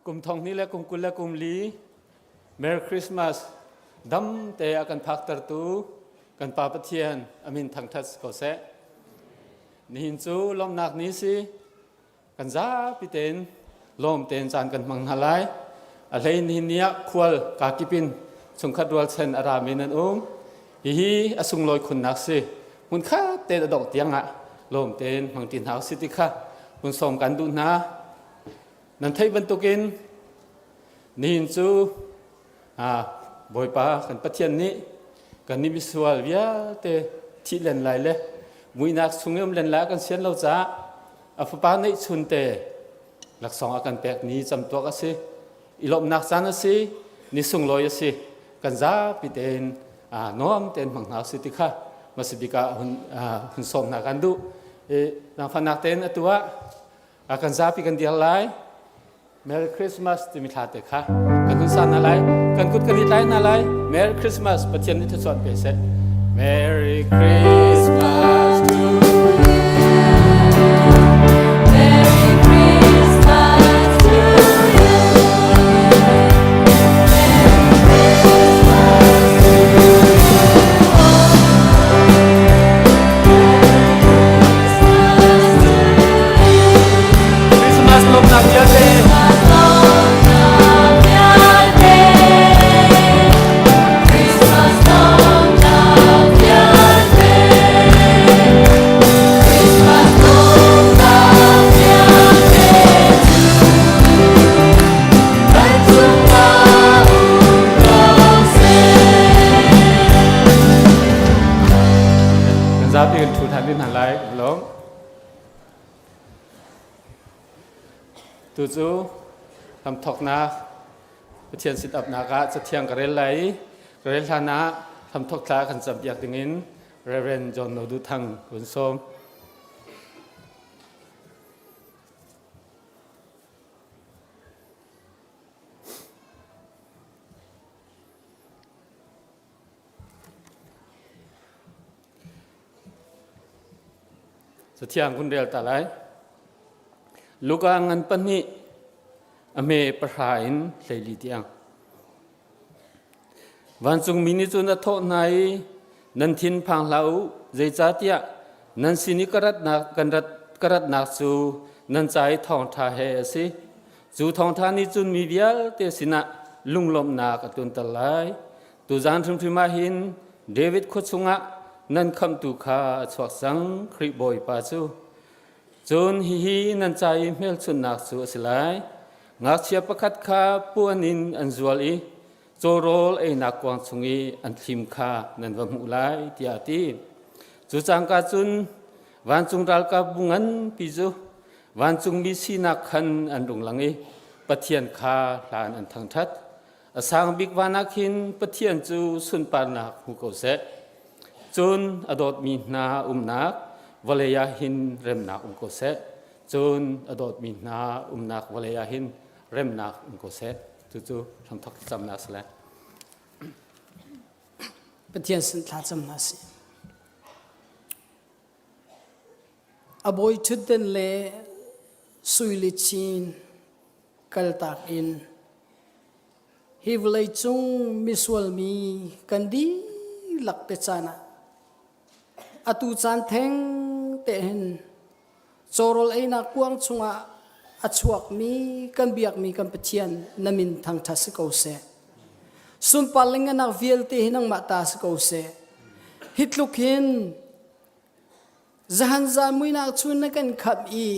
Kum thong hnih le kum 20 le kum li Merry Christmas dam te a kan phaktertu kan Pa Pathian amin thangthat ko seh. Nihin cu lawmhnak ni si kan zapi tein lawm tein caan kan hmang hna lai. A hlei nihin ni ah khual kakip in chungkhat rualchan a rami nan um. Hihi a sunglawi khunnak si. Hmunkhat tein a dongh tiang ah lawm tein hmang ti hna usih ti kha hun sawm kan duh hna. Nan theih bantukin nihin cu Bawipa kan Pathian nih kan nih misual vialte thih len lai le muihnak chung i um len lai kan sian lo caah a fapa neihchun te laksawng a kan pek ni camtuak a si. I lawmhnak caan a si, ni sunglawi a si. Kan zapi tein nuam tein hmang hna usih ti kha hmasabik ah hun sawm hna kan duh. I zaangfahnak tein atu ah kan zapi kan dir lai. Merry Christmas timi thla te kha kan hun sa hna lai. Kan kut kan i tlai hna lai. Merry Christmas Pathian nih thluachuah pe seh. Merry Christmas to you. Merry Christmas to you. Merry Christmas to you. Merry Christmas to you. Christmas lawmhnak vialte. Christmas lawmhnak vialte. Christmas lawmhnak vialte. Christmas lawmhnak vialte cu kan cungah um ko seh. Kan zapi kan ṭhu ṭhan ding hna lai. Lawm. Tucu hramthawknak Pathian sit-upnak ah Cathiang ka rel lai i ka rel hlan ah hramthawk thla kan campiak dingin Reverend John No Duh Thang kun sawm. Cathiang kun rel ta lai. Luka ngan pahnih a hme pahra in 14 tiang. Vancungmi nih cun a thawh hna i nan thin phang hlah u, zeicahtiah nan sin i ka ratnak, kan rat, ka ratnak cu nan ca i thawngṭha he a si. Cu thawngṭha nih cun mi vialte sinah lunglawmhnak a tlunter lai. Tuzan hrimhrim ah hin David khua chungah nan khamhtu kha a chuak cang, Khrih Bawipa cu. Cun hihi nan ca i hmelchunhnak cu a si lai. Ngakchia pakhat kha puan in an zual i cawrawl einak kuang chung i an thlim kha nan va hmuh lai, tiah a ti. Cu cangka cun vancung ralkapbu nganpi cu vancungmi sinak khan an rung lang i Pathian kha hlan an thangṭhat. A sang bik van ah khin Pathian cu sunparnak hmu ko seh. Cun a dawtmi hna umnak vawlei ah hin remnak um ko seh. Cun a dawtmi hna umnak vawlei ah hin remnak um ko seh. Cucu hramthok thlacamnak a si lai. Pathian sin thlacam hna sih. A bawi ṭhutden le sui le chin kaltak in hi vawleicung misual mi kan dihlak te caan ah atu caan theng te hin cawrawl einak kuang chungah a chuakmi kan biakmi kan Pathian na min thangṭhat si ko seh. Sunpar le ngannak vialte hi nangmah ta si ko seh. Hi tluk hin zahan zan muinak chun na kan khamh i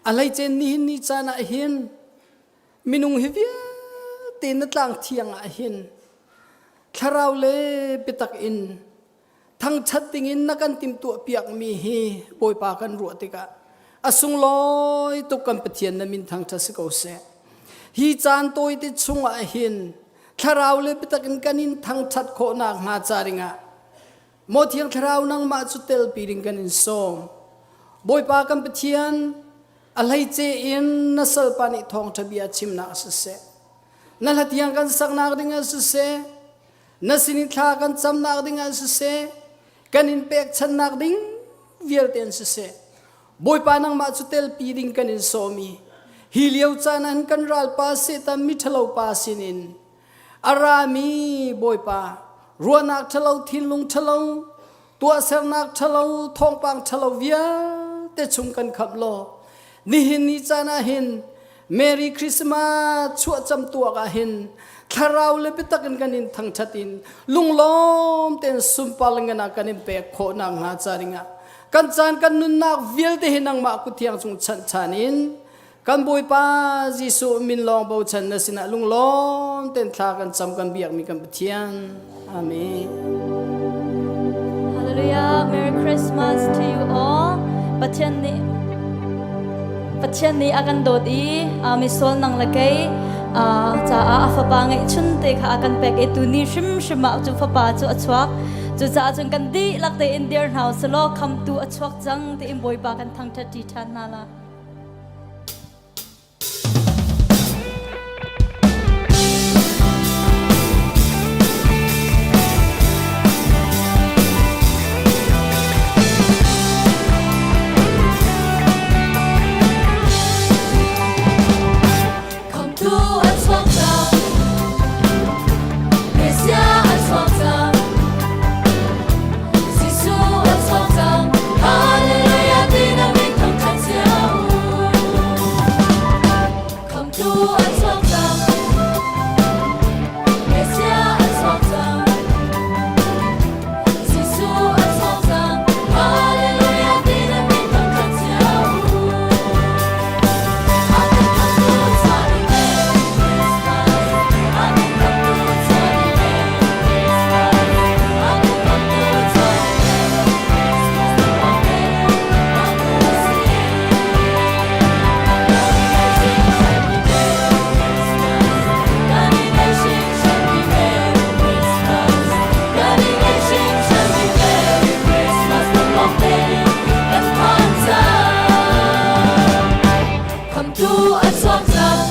A hleice nihin ni caan ah hin minung hi vialte na tlang thiang ah hin thlarau le biatak in thangṭhat dingin na kan timhtuah piakmi hi Bawipa kan ruah tikah a sunglawi tuk kan Pathian na min thangṭhat si ko seh. Hi caan tawite chungah hin thlarau le biatak in kan in thangṭhat khawhnak hnga ca dingah Maw Thiang Thlarau nangmah cu telpi ding kan in sawm. Bawipa kan Pathian, a hleice in na salpa nih thawngṭha bia chimnak siseh, na hlatiang kan saknak ding ah siseh, na sin i thla kan camnak ding ah siseh, kan in pekchannak ding vialte in siseh, Bawipa nangmah cu telpi ding kan in sawm i, Hi lio caan an kan ralpa Satan miṭhalo pa sinin a rami Bawipa ruahnak ṭhalo thinlung ṭhalo tuahsernak ṭhalo thawngpang ṭhalo vialte chung kan khamh law nihin ni caan ah hin Merry Christmas chuahcam tuak ah hin thlarau le biatak in kan in thangṭhat in lunglawm tein sunpar ngan ah kan in pek khawh nak hnga ca dingah kan caan kan nunnak vialte hi nangmah kuthiang chung chanh ṭhan in kan Bawipa Jesuh min lawng bochan na sinah lunglawm tein thla kan cam kan biakmi kan Pathian. Amen. Hallelujah. Merry Christmas to you all. Pathian nih a kan dawt i misual nang le kei caah a fapa ngeihchun te kha a kan pek i tuni hrimhrim ah cu fapa cu a chuak. Cucaah cun kan dihlak tein dir hna usih khamtu a chuak cang tiin Bawipa kan thangṭhat ṭi ṭhan hna la. Khamtu a chuak cang, Messiah a chuak cang, Jesuh a chuak cang, Hallelujah ti na min thangṭhat cio. Khamtu a chuak cang, Messiah a chuak cang, Jesuh a chuak cang, Hallelujah ti na min thangṭhat cio. Khamtu a chuak cang,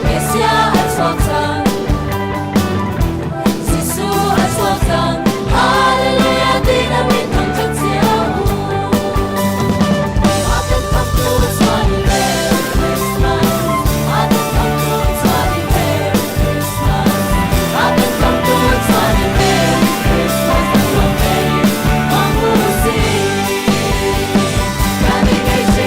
Messiah a chuak cang, Jesuh a chuak cang, Hallelujah ti na min thangṭhat cio u. A kan khamtu chuah i Merry Christmas, a kan khamtu chuah i Merry Christmas, a kan khamtu chuah i Merry Christmas, kan lawm u si. Merry Christmas.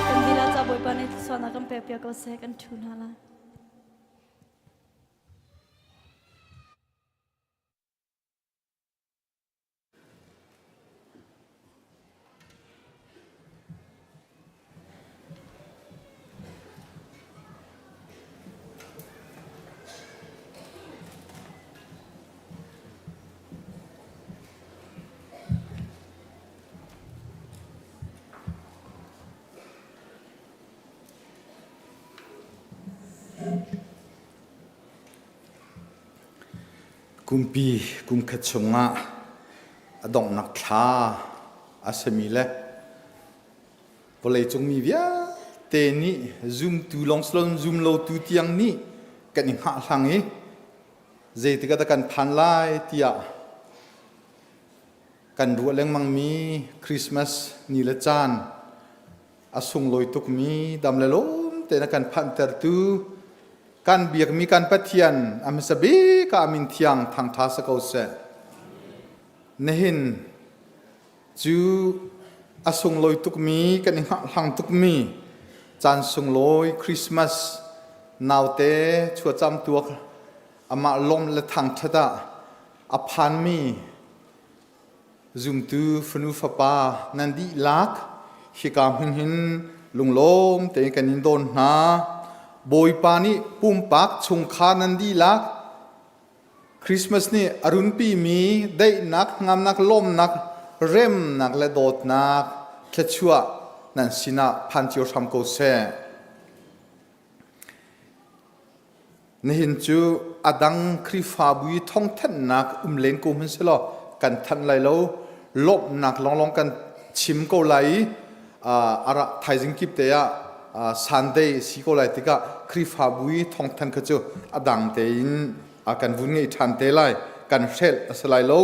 Kan lila ca Bawipa nih thluachuahnak kan pek piak ko seh kan ṭhu hna lai. Kumpi kumkhat chungah a donghnak thla a simi le vawleicung mi vialte nih zumtu lawng si loin zumlotu tiang nih kan i hngahhlang i zeitik ah dah kan phan lai tiah kan ruah lengmangmi Christmas ni le caan a sunglawi tukmi dam le lawm tein a kan phanhtertu kan biakmi kan Pathian a hmasa bik ah a min thiang thangṭha si ko seh. Nihin cu a sunglawi tukmi kan i hngahhlang tukmi caan sunglawi Christmas naute chuacam tuak amah lawm le thangṭhat ah a phanmi Zumtu fanu fapa nan dihlak hika hmun hin lunglawm tein kan in dawn hna. Bawipa nih pumpak chungkhar nan dihlak Christmas nih a runpimi daihnak, ngamnak, lawmnak, remnak le dawtnak thluachuah nan sinah phan cio hram ko seh. Nihin cu a dang Khrihfabu i thawngthanhnak um len ko hmanhsehlaw kan thanh lai lo. Lawmhnak lawnglawng kan chim ko lai i a ra thaizing kip te ah Sunday si ko lai tikah Khrihfabu i thawngthanh kha cu a dang tein kan vun ngei ṭhan te lai. Kan hrelh a si lai lo.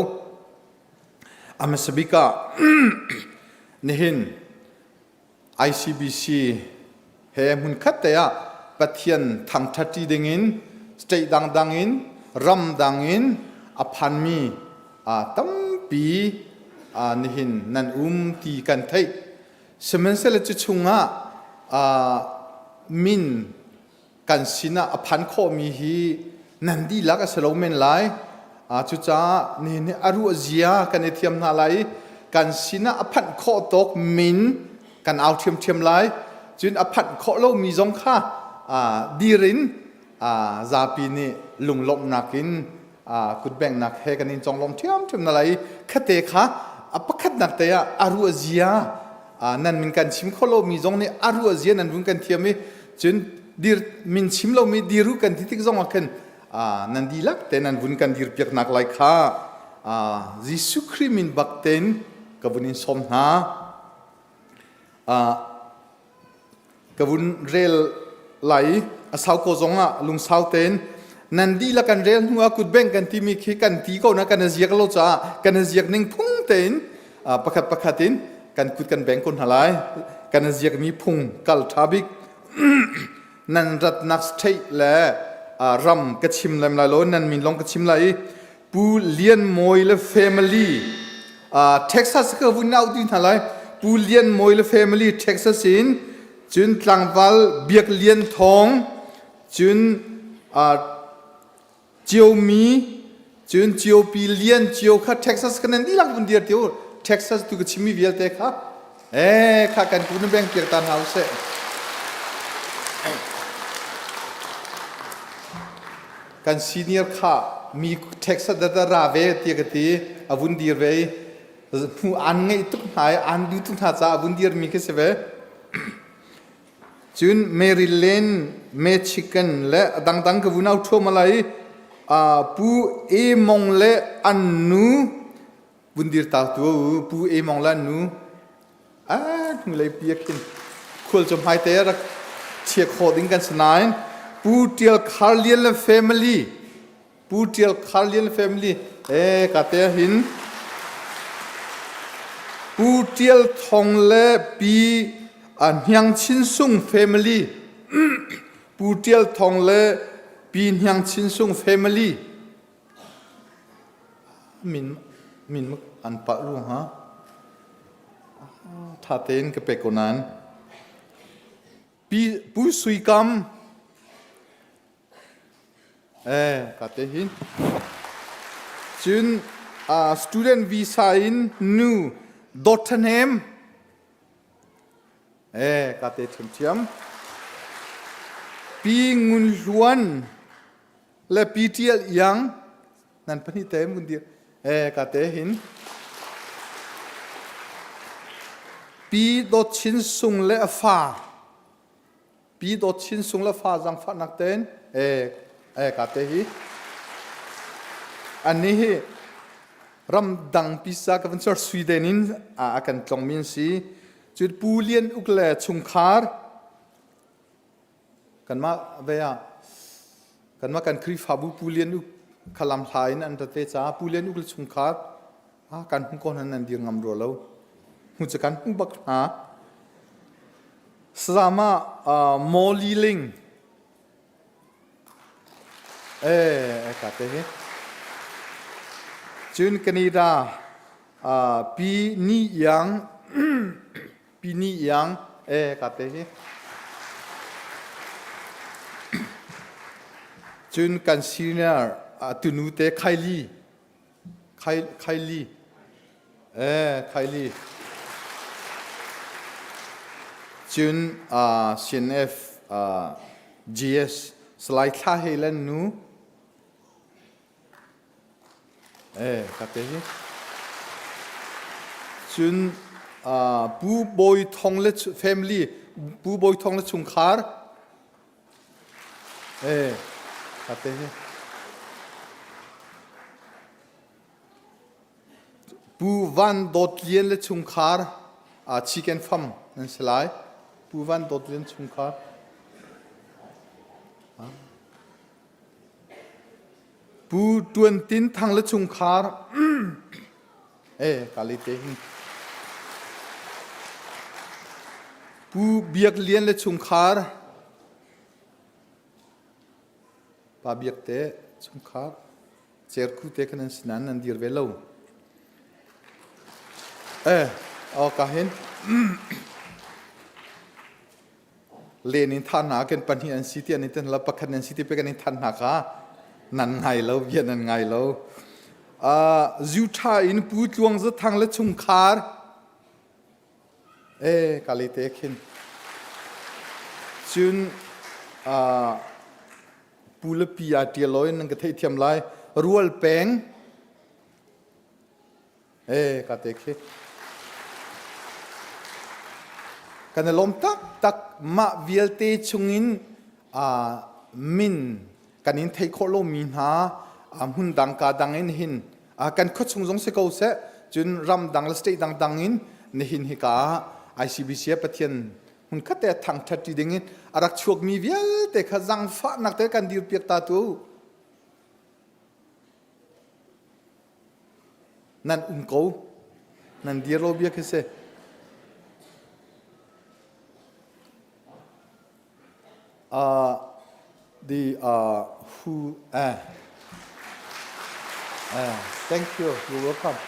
A hmasa bik ah nihin ICBC he hmunkhat te ah Pathian thangṭhatṭi dingin state dangdang in ram dang in a phanmi tampi nihin nan um ti kan theih. Sihmanhsehlaw cu chungah min kan sinah a phan khawhmi hi nan dihlak a si lo men lai. Cucaah nihin hi a ruah zia kan i thiam hna lai i kan sinah a phanh khawh tawk min kan au ṭhiamṭhiam lai. Cun a phanh khawh lomi zong kha dir in zapi nih lunglawmhnak in kutbenghnak he kan in conglawmh ṭhiamṭhiam hna lai i khate kha A pakhatnak te ah a ruah zia nan min kan chim kho lomi zong nih a ruah zia nan vun kan thiam i cun dir min chim lomi diru kan ti tik zong ah khin nan dihlak te nan vun kan dir piaknak lai kha Jesuh Khrih min bak tein ka vun in sawm hna. Ka vun rel lai a sau ko zong ah lungsau tein nan dihlak kan rel hnu ah kutbeng kan timi khi kan ti ko na kan ziak lo caah kan ziak ning phung tein pakhat pakhat in kan kut kan beng ko hna lai kan ziak mi phung kal tha bik nan ratnak state le ram ka chim lem lai lo nan min long ka chim lai i Pu Lian Mawi le family Texas ka vun au ti hna lai Pu Lian Mawi le family Texas in cun tlangval Biak Lian Thawng cun Ciomi cun Ciopi Lian Cio kha Texas kan nan dihlak vun dir ti u Texas tu ka chimmi vialte kha Eh, kha kan kun beng piak ta hna usih. Kan senior kha mi Texas da da ra ve ti ka ti a vun dir ve hmu an ngeih tuk hna i an du tuk hna caah a vun dir mi khi si ve. Cun Maryland, Michigan le a dangdang ka vun au thuam alai Pu E Mong le an nu vun dir ta tu pu e mong lan nu a hnulei pi khin khual cu hmaite rak chia kho ding kan si nain pu tial khar lian le family pu tial khar lian le family e ka te hin pu tial thong le pi a hniang chin sung family pu tial thong le pi hniang chin sung family Min min an palh ruang ha tha tein ka pek ko nain Pi Pu Sui Kam eh ka te hin cun uh, student visa in nu Dottenham eh ka te thiamthiam Pi Ngun Hluan le Pi Tial Iang nan pahnih te mun dir eh ka te hin Pi Dawt Chin Sung le a fa Pi Dawt Chin Sung le fa zangfahnak ten eh eh ka te hi an ni hi ramdang pisa ka van sor Sweden in a kan tlong min si cu Pu Lian Uk le chungkhar Kanmah ve ah kanmah kan Khrihfabu Pu Lian Uk khalam hla in an rat ve caah Pu Lian Uk le chungkhar ah kan hmu ko hna nan dir ngam rua lo. Hmu cu kan hmu bak hna. Sazama uh, Molly Ling eh ka te hi. Cun Canada uh, Pi Ni Yang Pi Ni Iang e ka te hi. Cun kan senior tunu te Khaili Khaili e Khaili cun CNF GS Salai Thla Helen nu Eh, ka te hi. Cun uh, Pu Bawi Thong le family, Pu Bawi Thong le chungkhar. Eh, ka te hi. Pu Van Dawt Lian le chungkhar, uh, Chicken Farm nan si lai. Pu Van Dawt Lian chungkhar. Ah. Pu Tuan Tin Thang le chungkhar eh kali te hin Pu Biak Lian le chungkhar Pa Biak te chungkhar Cerku te kan an sinan nan dir ve lo eh o ka hin len in than hna kan pahnih an si ti an in ten la pakhat nan si ti pe kan in than hna kha nan ngai lo bia nan ngai lo uh, zu tha in pu tluang za thang le chungkhar e kali te khin cun uh, pu le pi a tial loin nan ka theih thiam lai rual peng. E ka te khi. Kan i lawm taktak mah vialte chungin min kan in thei khawh lomi hna hmun dang ka dang in hin kan khuachung zong si ko seh cun ram dang le state dang dang in nihin hika ah ICBC Pathian hmun khat te thangthat ti ding in a rak chuakmi vialte kha zangfahnak te kan dirpiak ta tu Nan um ko. Nan dir lo bia khi si. The who thank you you're welcome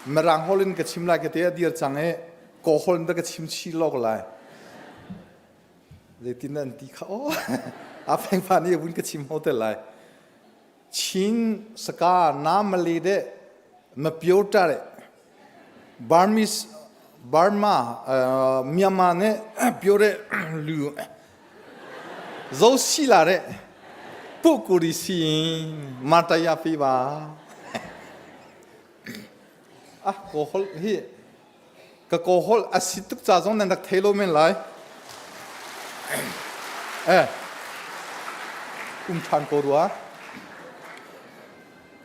Mirang holh in ka chim lai ka te a dir cang i Kaw holh in ka chim chi lok lai zeitin an ti kha o a fengfa nih vun ka chim ho te lai Chin saka na mali de ma pyo ta de Burmese Burma Myanmar နဲ့ပြောတဲ့လူဇောရှိလာတဲ့ပုဂ္ဂိုလ်ဒီစီရင်မာတရပေးပါအာကိုဟောဟိ Ka kawholh a si tuk ca zong nan rak thei lo men lai. Eh, um ṭhan ko rua.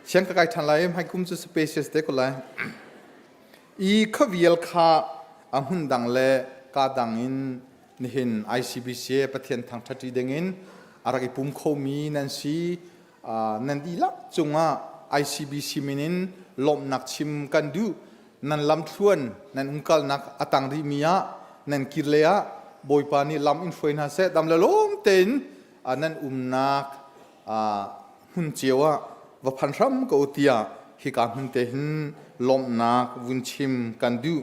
Siang ka kai ṭhan lai, hmai kum cu spacious te ko lai. I khavial kha a hmun dang le ka dang in nihin ICBC Pathian thangṭhat ding in a rak i pum khomi nan si. Nan dihlak cungah ICBC min in lawmhnak chim kan duh. Nan lamthluan nan umkalnak a tang rihmi ah nan kir lei ah Bawipa nih lam in hruai hna seh. Dam le lawm tein nan umnak hmun cio ah va phan hram ko tiah hika hmun te hin lawmhnak vun chim kan duh.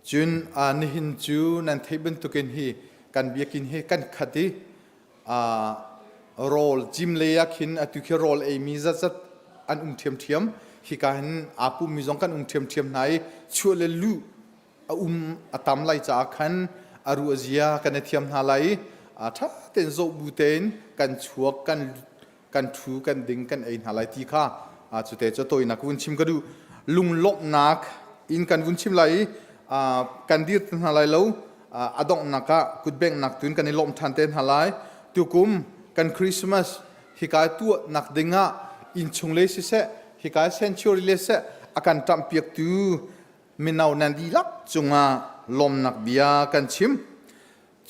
Cun nihin cu nan theih bantukin hi kan biakinn hi kan khat i rawl cim lei ah khin atu khi rawl eimi zatzat an um ṭhiamṭhiam. Hika hin aa pummi zong kan um ṭhiamṭhiam hna i chuah le luh a um a tam lai caah khan a ruah zia kan i thiam hna lai i ṭha tein zoh bu tein kan chuak kan kan ṭhu kan ding kan ei hna lai ti kha cute cu tawinak vun chim ka duh. Lunglawmhnak in kan vun chim lai i kan dir te hna lai lo. A donghnak ah kutbenghnak tuin kan i lawm ṭhan te hna lai. Tukum kan Christmas hika tuahnak ding ah innchung le siseh hika sanctuary le seh a kan ṭamhpiaktu mino nan dihlak cungah lawmnak bia kan chim.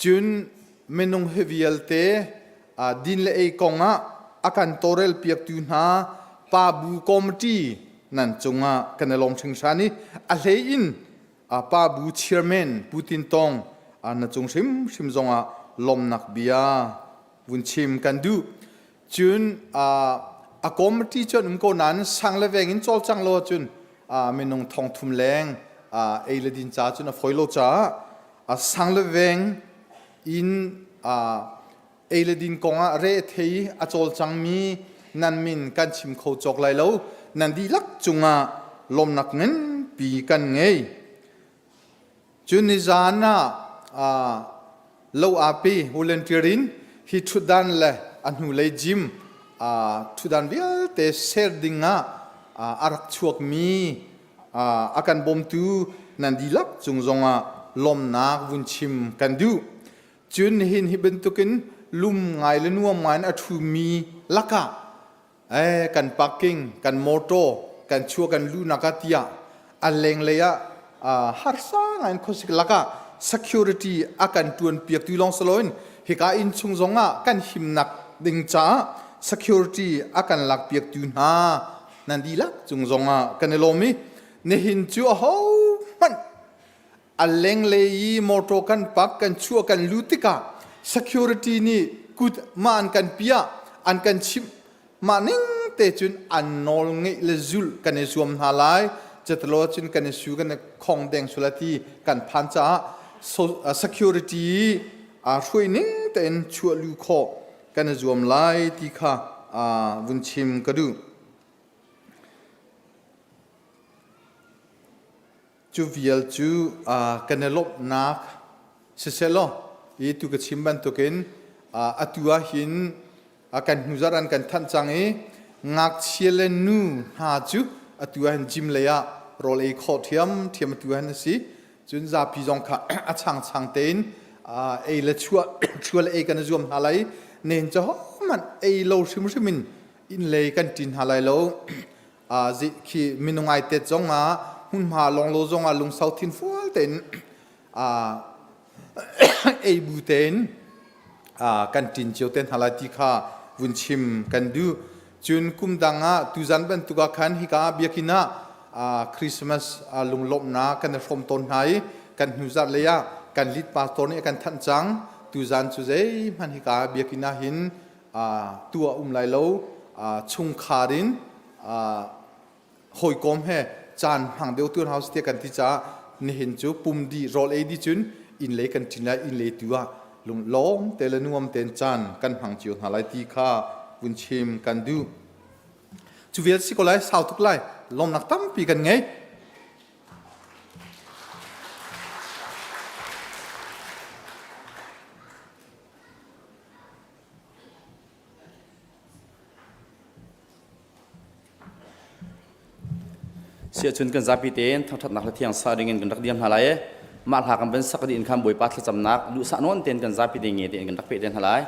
Cun minung hi vialte din le ei kong ah a kan tawlrel piaktu hna pa bu committee nan cungah kan i lawm hringhran i a hlei in pa bu chairman Pu Tin Tong na cung hrimhrim zongah lawmnak bia vun chim kan duh. Cun a committee cu an um ko nain sang le veng in cawlcang lo ahcun minung thong thum leng ei le din ca cun a fawi lo caah sang le veng in ei le din kong ah re thei a cawlcangmi nan min kan chim kho cawk lai lo. Nan dihlak cungah lawmnak nganpi kan ngei. Cun nizaan ah lo aapi volunteer in hi ṭhutdan le a hnulei gym ṭhutdan vialte ser ding ah a rak chuakmi a kan bawmtu nan dihlak cung zongah lawmnak vun chim kan duh. Cun nihin hi bantukin lum ngai le nuam ngai in a ṭhumi lakah kan parking kan motor kan chua kan lunak ah tiah a lenglei ah harsa ngai in khuasik lakah security a kan tuan piak tu lawng saloin hika inn chung zong ah kan himnak ding caah security a kan lak piak tu hna nan dihlak cung zong ah kan i lawm i nihin cu a ho hmanh A lenglei i motor kan park kan chuah kan lut tikah security nih kut mah an kan piah an kan chimh. Mah ning te cun an nawl ngeih le zulh kan i zuam hna lai. Cetelo cun kan i su kan i khong deng sula ti kan phan caah security hruai ning tein chuah lu khawh kan i zuam lai ti kha vun chim ka duh. Cu vial cu kan i lawmhnak sisehlaw i tu ka chim bantukin atu ah hin kan hnuzarh an kan thanh cang i. Ngakchia le nu hna cu atu ah hin gym lei ah rawl ei khawh ṭhiamṭhiam atu ah hin a si. Cun zapi zong kha a changchang tein ei le chuah chuah le ei kan i zuam hna lai. Nen cu hohmanh ei lo hrimhrim in inn lei kan ṭin hna lai lo. Khi minung ai tet zong ah hmunhma lawnglo zong ah lungsau thinfual tein ei bu tein kan ṭin cio te hna lai ti kha vun chim kan duh. Cun kum dang ah tuzan bantuk ah khan hika biakinn ah Christmas lunglawmhnak kan i hrawm tawn hna i kan hnu zarh lei ah kan lead pastor nih a kan thanh cang. Tuzan cu zeihmanh hika biakinn ah hin tuah um lai lo. Chungkhar in hawikom he caan hmang deuh tu hna tiah kan ti caah nihin cu pum di rawl ei di cun inn lei kan ṭin lai, inn lei tu ah lunglawm te le nuam tein caan kan hmang cio hna lai ti kha vun chim kan duh. Cu vial si ko lai, sau tuk lai, lawmnak tampi kan ngei. Siahcun kan zapi tein thangṭhatnak hla thiang sa dingin kan rak diam hna lai i mah hla kan van sak dih in khan Bawipa thlacamnak duhsah nawn tein kan zapi te nge tein kan rak peh te hna lai.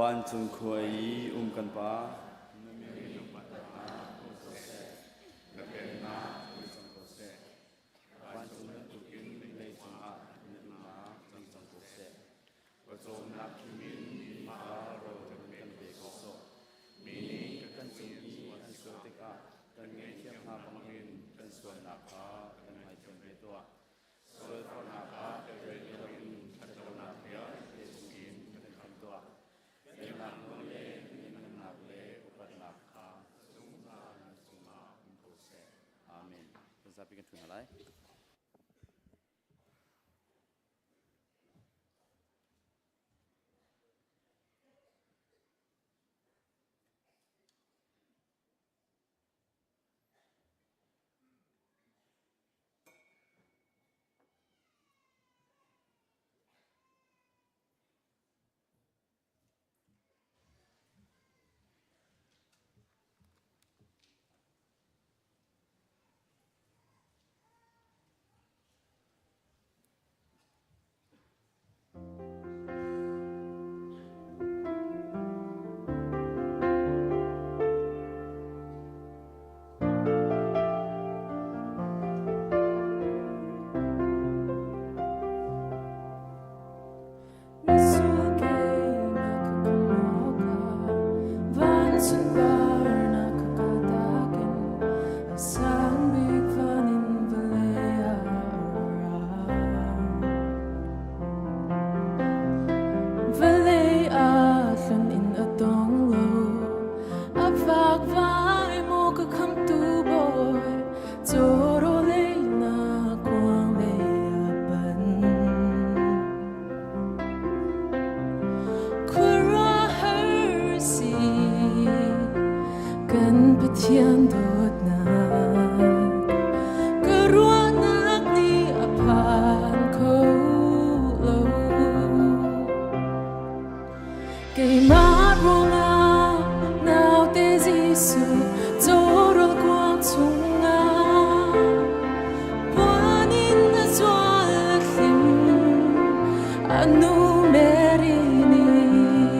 Vancung khua i um kan Pa, na min na pennak ui cang ko seh. Vancung bantukin leicung ah na duhnak cang cang ko seh. Pawcawmnak kimin mah ro kan pe ko sawh. Mi nih kan cung i an sual tikah kan ngaihthiam hna bangin kan sualnak kha kan ngaithiam ve tuah. Sualforhnak ah rel loin ṭhatlonak vialte chungin kan khamh tuah. Pennak nawl le lianhngannak le upatnak kha zungzal na cungah um ko seh. Amen. Anu Mary nih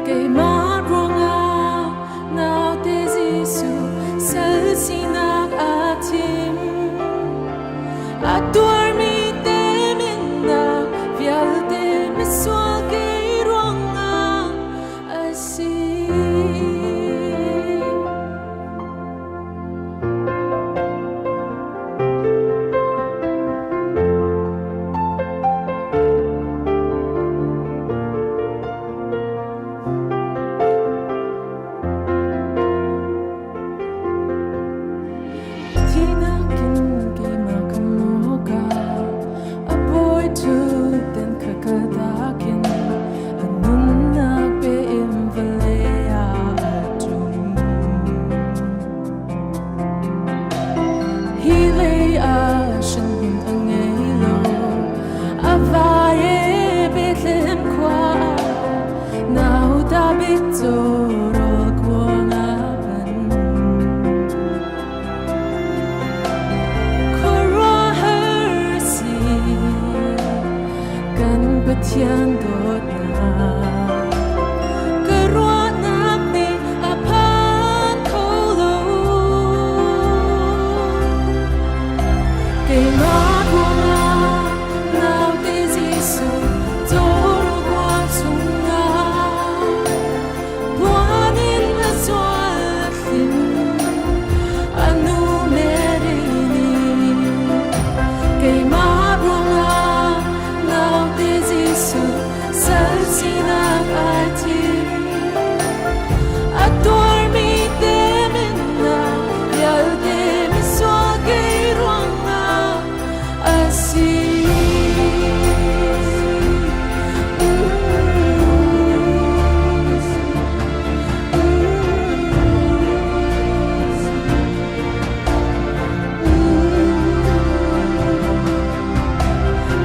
keimah ruangah naute Jesuh sal sinak aa thim. A tuarmi teminnak vialte misual kei ruangah a si. Thinak in keimah ka muka a bawi ṭhutden kha ka dakin a nunnak pe in vawlei ah a ṭum. Hi lei ah hranhmun a ngei lo, a vai i Bethlehem khua ah nauta bik cu rawl kuang ah pan. Khuaruahhar si kan Pathian dawtnak ka ruahnak nih a phan kho lo. Keimah ruangah naute Jesuh cawruang chungah puan in a zual thlim a nu Mary nih keimah ruangah naute Jesuh sal sinak ai thim. A tuarmi teminnak vialte misual kei ruangah a si.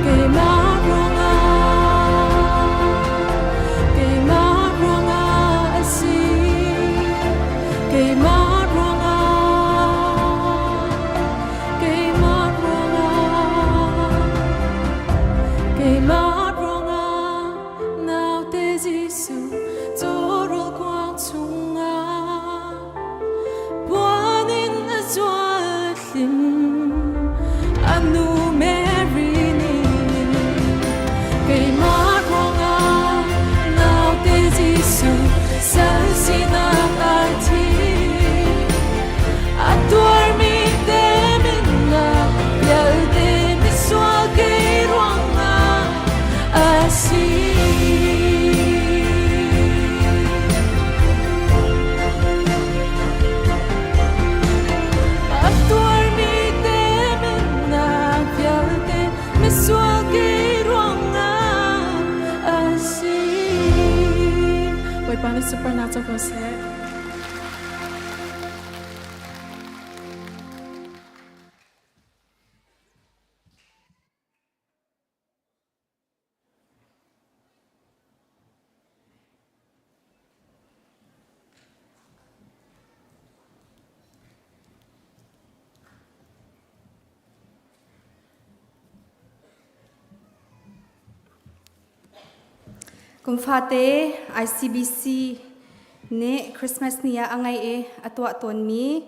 Keimah ruangah, keimah ruangah a si. Keimah ruangah, keimah ruangah, keimah ruangah naute Jesuh cawrawl kuang chungah puan in a zual thlim. A nu Mary nih keimah ruangah naute Jesuh sal sinak ai thim. A tuarmi teminnak vialte misual kei ruangah a si. A tuarmi teminnak vialte misual kei ruangah a si. Bawipa nih sunparnak co ko seh. Kum fate ICBC nih Christmas ni ah a ngei i a tuah tawnmi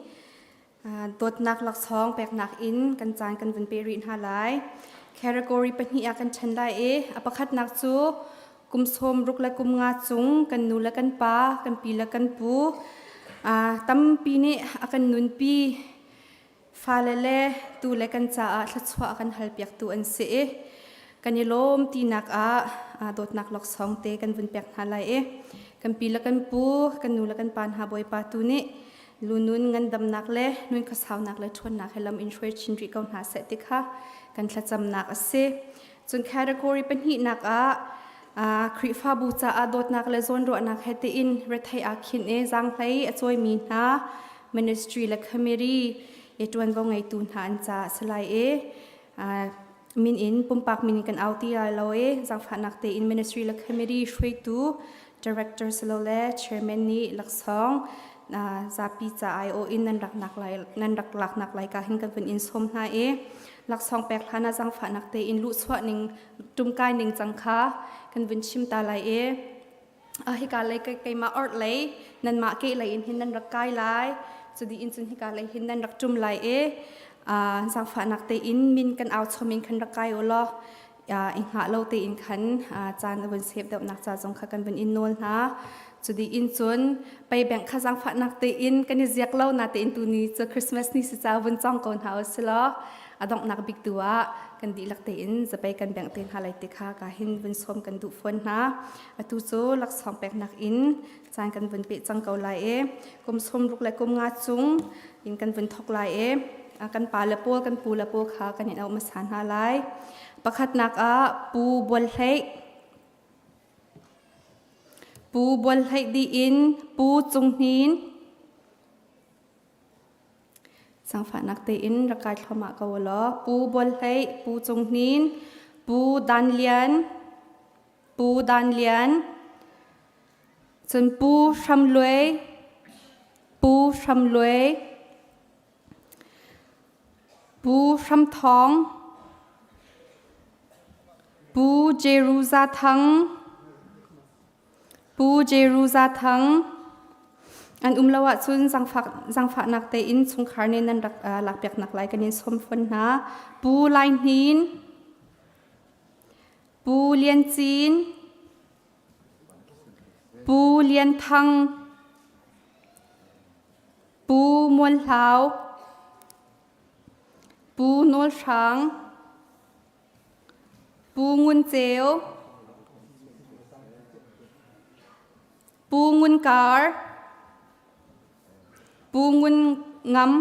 dawtnak laksawng peknak in kan caan kan vun pe rih hna lai. Category pahnih ah kan ṭhen lai i a pakhatnak cu kum 60 le kum nga cung kan nu le kan pa, kan pi le kan pu tampi nih a kan nunpi fale le tu le kan caah thluachuah a kan halpiaktu an si i kan i lawm tinak ah dawtnak laksawng te kan vun pek hna lai i kan pi le kan pu, kan nu le kan pa hna Bawipa tu nih lunun ngandamnak le nun khuasaunak le ṭhawnnak he lam in hruai chin rih ko hna seh ti kha kan thlacamnak a si. Cun category pahnihnak ah Khrihfabu caah dawtnak le zawnruahnak he tiin rethei aa khinh i zaanghlei a cawimi hna ministry le committee i ṭuanvo ngeitu hna an caah a si lai i min in pumpak min in kan au ti lai lo i zaangfahnak tein ministry le committee hruaitu director silole chairman nih laksawng. Zapi ca aiawh in nan rak nak lai nan rak laknak lai ka hin kan vun in sawm hna i laksawng pek hlan ah zaangfahnak tein luhchuah ning ṭumkai ning cang kha kan vun chim ta lai i hika lei keimah orh lei nanmah ke lei in hin nan rak kai lai cudi in cun hika lei hin nan rak ṭum lai i zaangfahnak tein min kan au chom in khan rak kai u law i hngah lo tein khan caan a vun sep deuhnak ca zong kha kan vun in nawl hna. Cudi in cun pei bank kha zaangfahnak tein kan i ziak lo na tein tuni cu Christmas ni si ca vun cong ko hna u si law a donghnak bik tu ah kan dihlak tein zapei kan bank te hna lai te kha ka hin vun sawm kan duh fawn hna. Atu cu laksawng peknak in caan kan vun pe cang ko lai e. Kum 60 le kum nga cung in kan vun thok lai e. Kan pa le pawl kan pu le pawl kha kan in auh hmasa hna lai. Pakhatnak ah Pu Bual Hlei Pu Bual Hlei dih in Pu Cung Hnin Sangfahnak tein rak kai thluahmah ko law Pu Bual Hlei Pu Cung Hnin Pu Dan Lian Pu Dan Lian cun Pu Hram Luai Pu Hram Luai Pu Hram Thawng, Pu Jeru Za Thang, Pu Jeru Za Thang, an um lo ahcun zaangfahnak tein chungkhar nih nan rak lakpiaknak lai kan in sawm fawn hna. Pu Lai Hnin, Pu Lian Cin, Pu Lian Thang, Pu Mual Hlau, Pu Nawl Hrang, Pu Ngun Ceu, Pu Ngun Kar, Pu Ngun Ngam,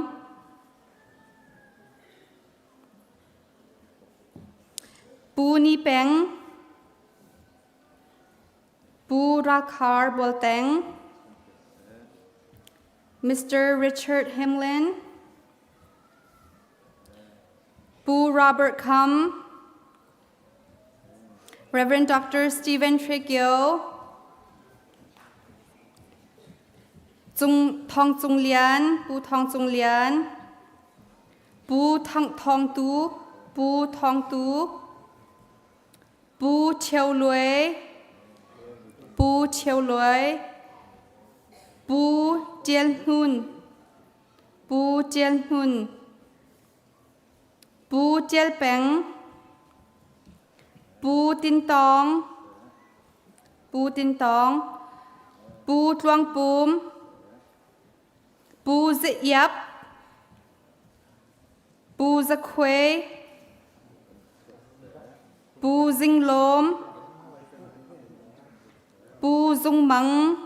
Pu Ni Peng, Pu Rakhar Bolteng, Mr. Richard Hamlin, Pu Robert Kham, Reverend Dr. Stephen Trikyo, Cung Thong Cung Lian, Pu Thong Cung Lian, Pu Thang Thong Tu, Pu Thong Tu, Pu Cheu Luai, Pu Cheu Luai, Pu Tial Hnun, Pu Tial Hnun, Pu Tial Peng, Pu Tin Tawng, Pu Tin Tawng, Pu Tluang Pum, Pu Zi Iap, Pu Za Khuai, Pu Zing Lawm, Pu Zung Mang,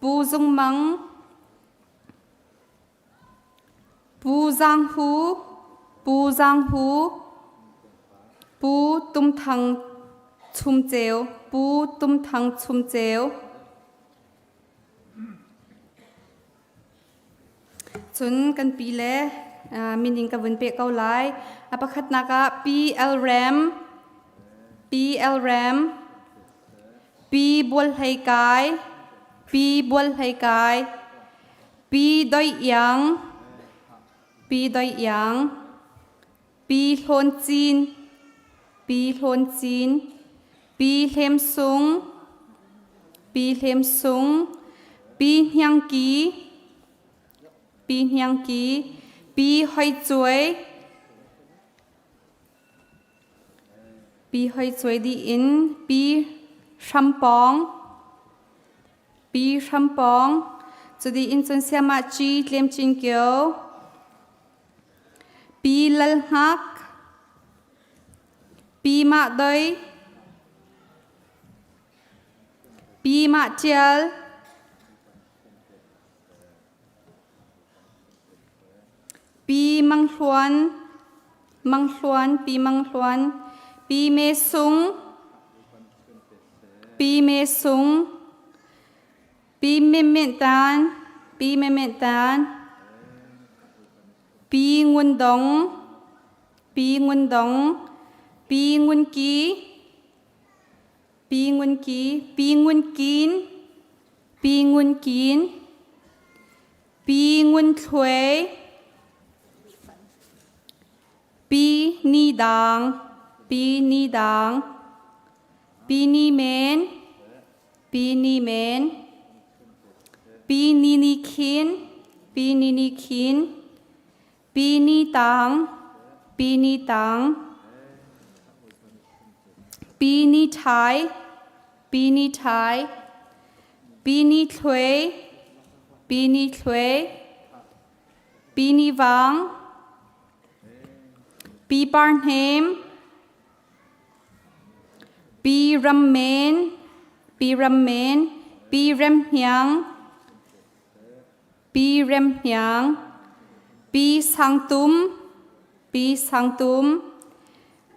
Pu Zung Mang, Pu Zang Hu, Pu Zang Hu, Pu Tum Thang Chum Ceu, Pu Tum Thang Chum Ceu. Cun kan pi le min in ka vun peh ko lai. A pakhatnak ah P L Ram, P L Ram, P Bual Hlei Kai, P Bual Hlei Kai, P Doi Iang, P Doi Iang, P Hlawn Cin, P Hlawn Cin, P Hlem Sung, Pi Hlem Sung, Pi Hniang Ki, Pi Hniang Ki, Pi Hoi Cuai, Pi Hoi Cuai dih in Pi Hram Pawng, Pi Hram Pawng, cudi in cun Siamah Ci Tlem Cin Kio, Pi Lal Hngak, Pi Mah Doi, Pi Mah Ṭial, Pi Mang Hluan, Mang Hluan, Pi Mang Hluan, Pi Me Sung, Pi Me Sung, Pi Me Men Tan, Pi Me Men Tan, Pi Ngun Dong, Pi Ngun Dong, Pi Ngun Ki, Pi Ngun Ki, Pi Ngun Kin, Pi Ngun Kin, Pi Ngun Thluai, Pi Ni Dang, Pi Ni Dang, Pi Ni Men, Pi Ni Men, Pi Ni Ni Khin, Pi Ni Ni Khin, Pi Ni Tang, Pi Ni Tang, Pi Ni Thai, Pi Ni Thai, Pi Ni Thluai, Pi Ni Thluai, Pi Ni Vang, Pi Par Hnem, Pi Ram Men, Pi Ram Men, Pi Rem Hniang, Pi Rem Hniang, Pi Sang Tum, Pi Sang Tum,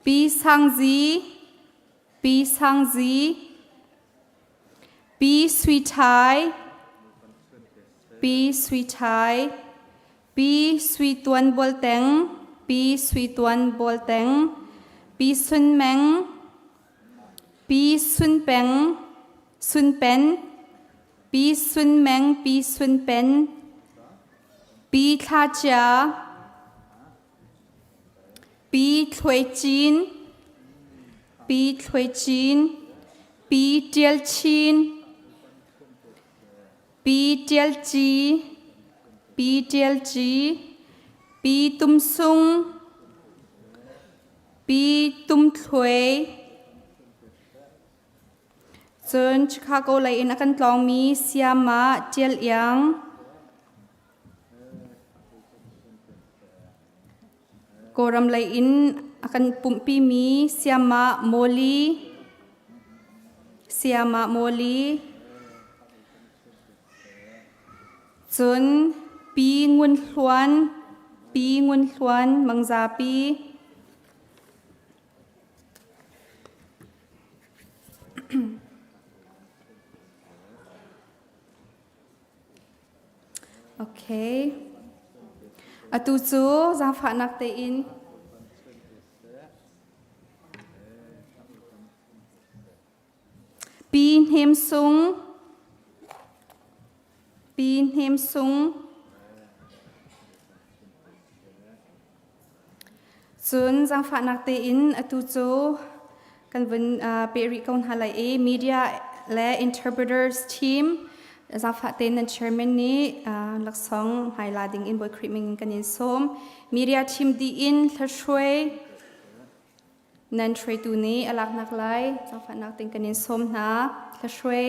Pi Sang Zi, Pi Sang Zi, Pi Sui Thai, Pi Sui Thai, Pi Sui Tuan Bual Teng, Pi Sui Tuan Bual Teng, Pi Sun Meng, Pi Sun Peng, Sun Pen, Pi Sun Meng, Pi Sun Pen, Pi Thla Chia, Pi Thluai Cin, Pi Thluai Cin, Pi Ṭial Chin, Pi Ṭial Ci, Pi Ṭial Ci, Pi Tum Sung, Pi Tum Thluai. Cun Chicago lei in a kan tlawngmi Siamah Ṭial Iang, Kawlram lei in a kan pumhpimi Siamah Mawli, Siamah Mawli, cun Pi Ngun Hluan, Pi Ngun Hluan Mangzapi. Okay. Atu cu zaangfahnak tein Pi Hnem Sung Pi Hnem Sung Cun zaangfahnak tein atu cu kan vun peh rih ko hna lai i media le interpreters team zaangfah tein nan chairman nih laksawng hmaila ding in Bawi Khrih min in kan in sawm. Media team dih in hlahruai nan hruaitu nih a laknak lai zaangfahnak tein kan in sawm hna. Hlahruai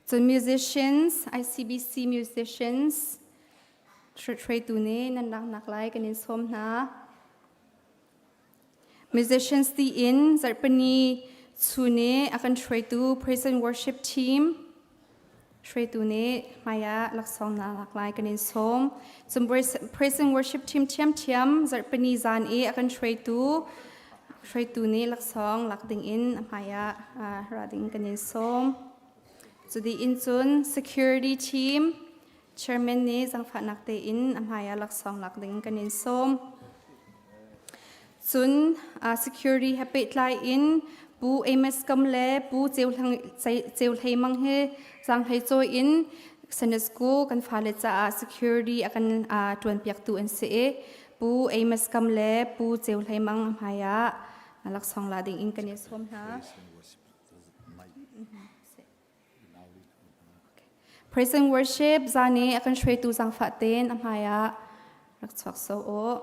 Cun musicians, ICBC musicians, hruaitu nih nan laknak lai kan in sawm hna. Musicians tiin zarhpini chun i a kan hruaitu praise and worship team hruaitu nih hmaiah laksawng na lak lai kan in sawm. Cun praise and worship team ṭhiamṭhiam zarhpini zan i a kan hruaitu hruaitu nih laksawng lak dingin a hmaiah ra ding kan in sawm. Cudi in cun security team chairman nih zangfahnak tein a hmaiah laksawng lak ding kan in sawm. Cun security he pehtlai in Pu Amos Kam le Pu Ceu Hlei Mang he zaanghlei cawi in Sunday School kan fale caah security a kan ṭuanpiaktu an si i Pu Amos Kam le Pu Ceu Hlei Mang a hmaiah laksawng la ding in kan i sawm hna. Praise and worship zan i a kan hruaitu zaangfah tein a hmaiah rak chuak so u.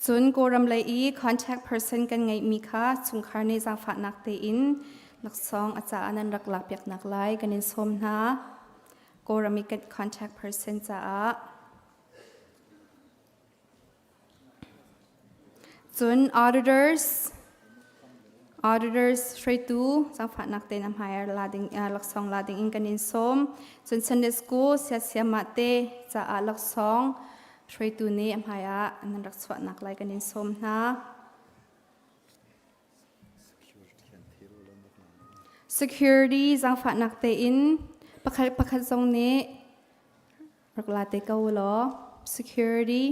Cun Kawlram lei i contact person kan ngeihmi kha chungkhar nih zaangfahnak tein laksawng a caah nan rak lakpiaknak lai kan in sawm hna. Kawlram i kan contact person caah. Cun auditors auditors hruaitu zaangfahnak tein a hmai la ding laksawng la ding in kan in sawm. Cun Sunday school siasiamah te caah laksawng hruaitu nih a hmai ah nan rak chuahnak lai kan in sawm hna. Security zaangfahnak tein pakhat pakhat zong nih rak la te ko law. Security.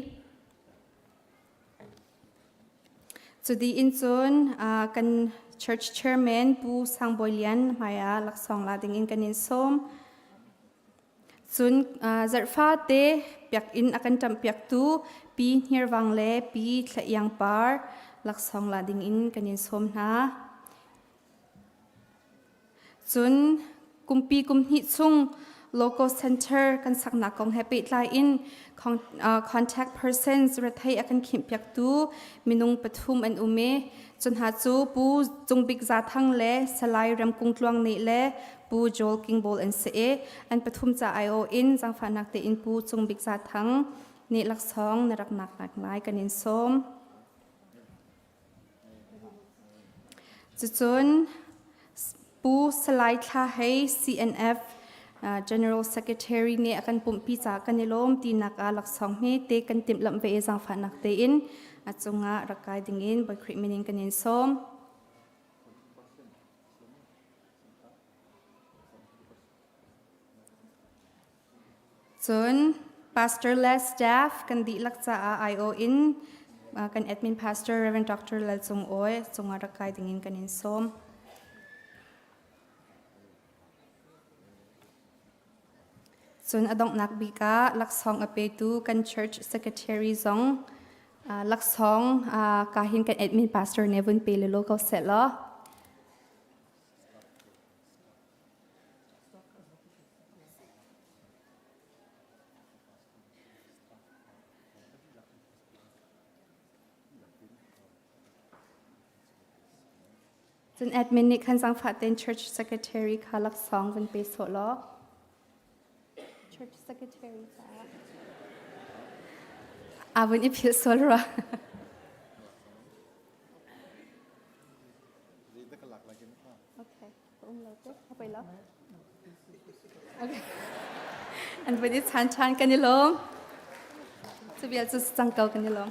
Cudi in cun kan church chairman Pu Sang Bawi Lian hmaiah laksawng la ding in kan in sawm. Cun zarhfa te biakinn a kan ṭamhpiaktu Pi Hnirvang le Pi Thla Iang Par laksawng la ding in kan in sawm hna. Cun kumpi kum hnih chung local center kan saknak kong he pehtlai in contact persons rethei a kan khimhpiaktu minung pathum an um i cu hna cu Pu Cung Bik Za Thang le Salai Ram Kung Tluang nih le Pu Joel Kingball an si i an pathum ca aiawh in zaangfahnak tein Pu Cung Bik Za Thang nih laksawng na rak nak lai kan in sawm. Cucun Pu Salai Thla Hei CNF General Secretary nih a kan pumhpi caah kan i lawm tinak ah laksawng hme te kan timhlamh ve i zaangfahnak tein a cungah rak kai dingin Bawi Khrih min in kan in sawm. Cun pastor le staff kan dihlak caah IO in kan admin pastor Reverend Dr. Lal Cung Awi cungah rak kai dingin kan in sawm. Cun a donghnak bik ah laksawng a petu kan church secretary zong laksawng ka hin kan admin pastor ne vun pe le lo ko seh law. Cun admin nih khan zaangfah tein church secretary kha laksawng vun pe sawh law. Church secretary caah. A vun i philh sual rua. Okay. Um lo te. Apoi lo. Okay. An vun i chan ṭhan kan i lawm. Cu vial cu cang ko kan i lawm.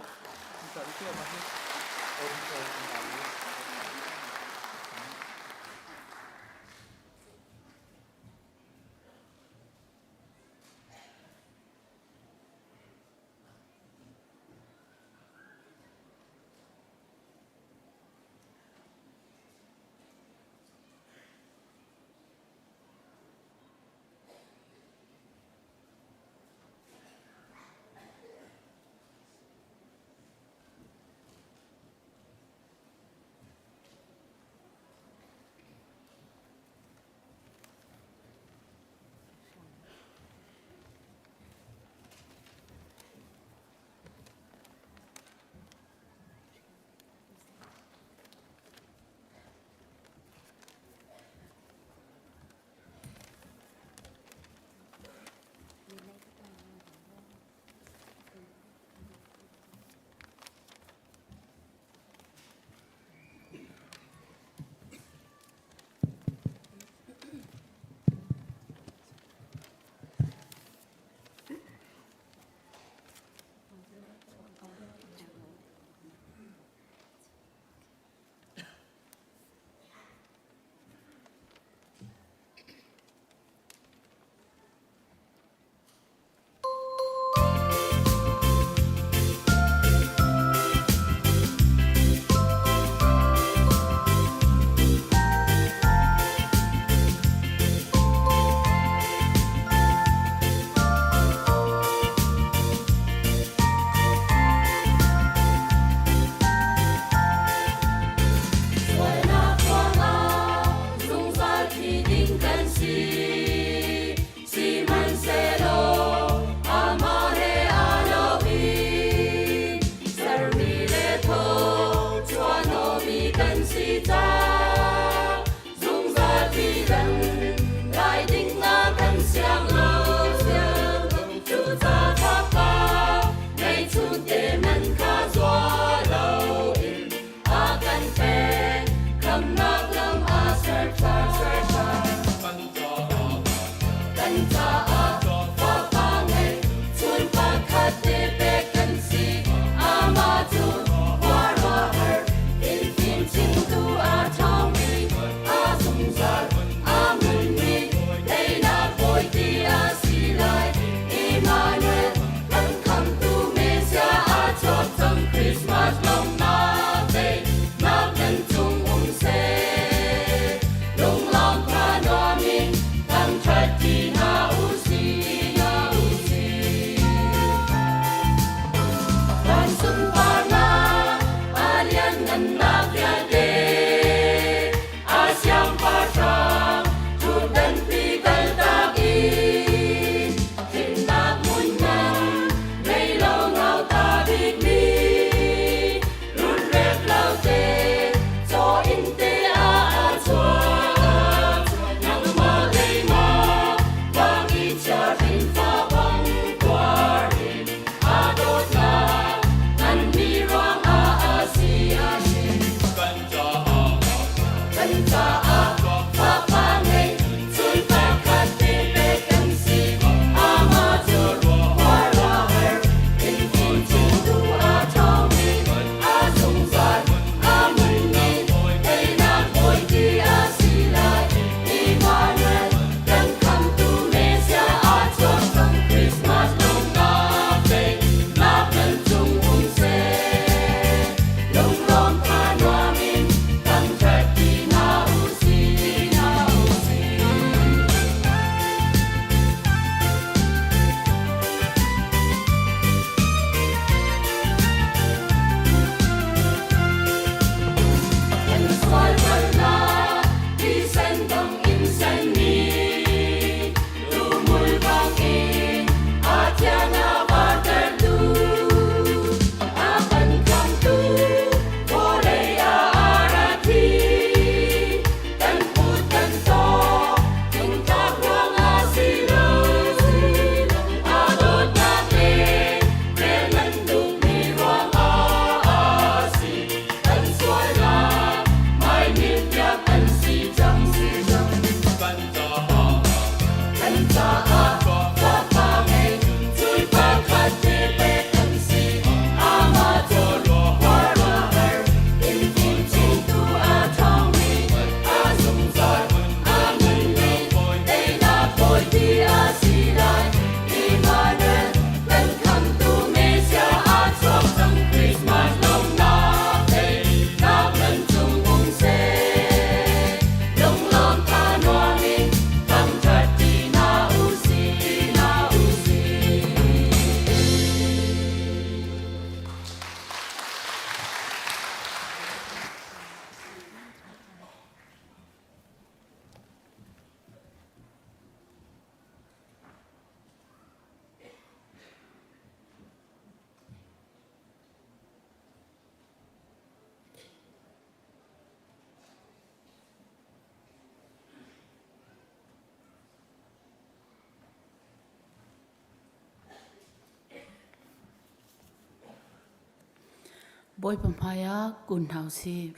Bawipa hmaiah kun hna usih.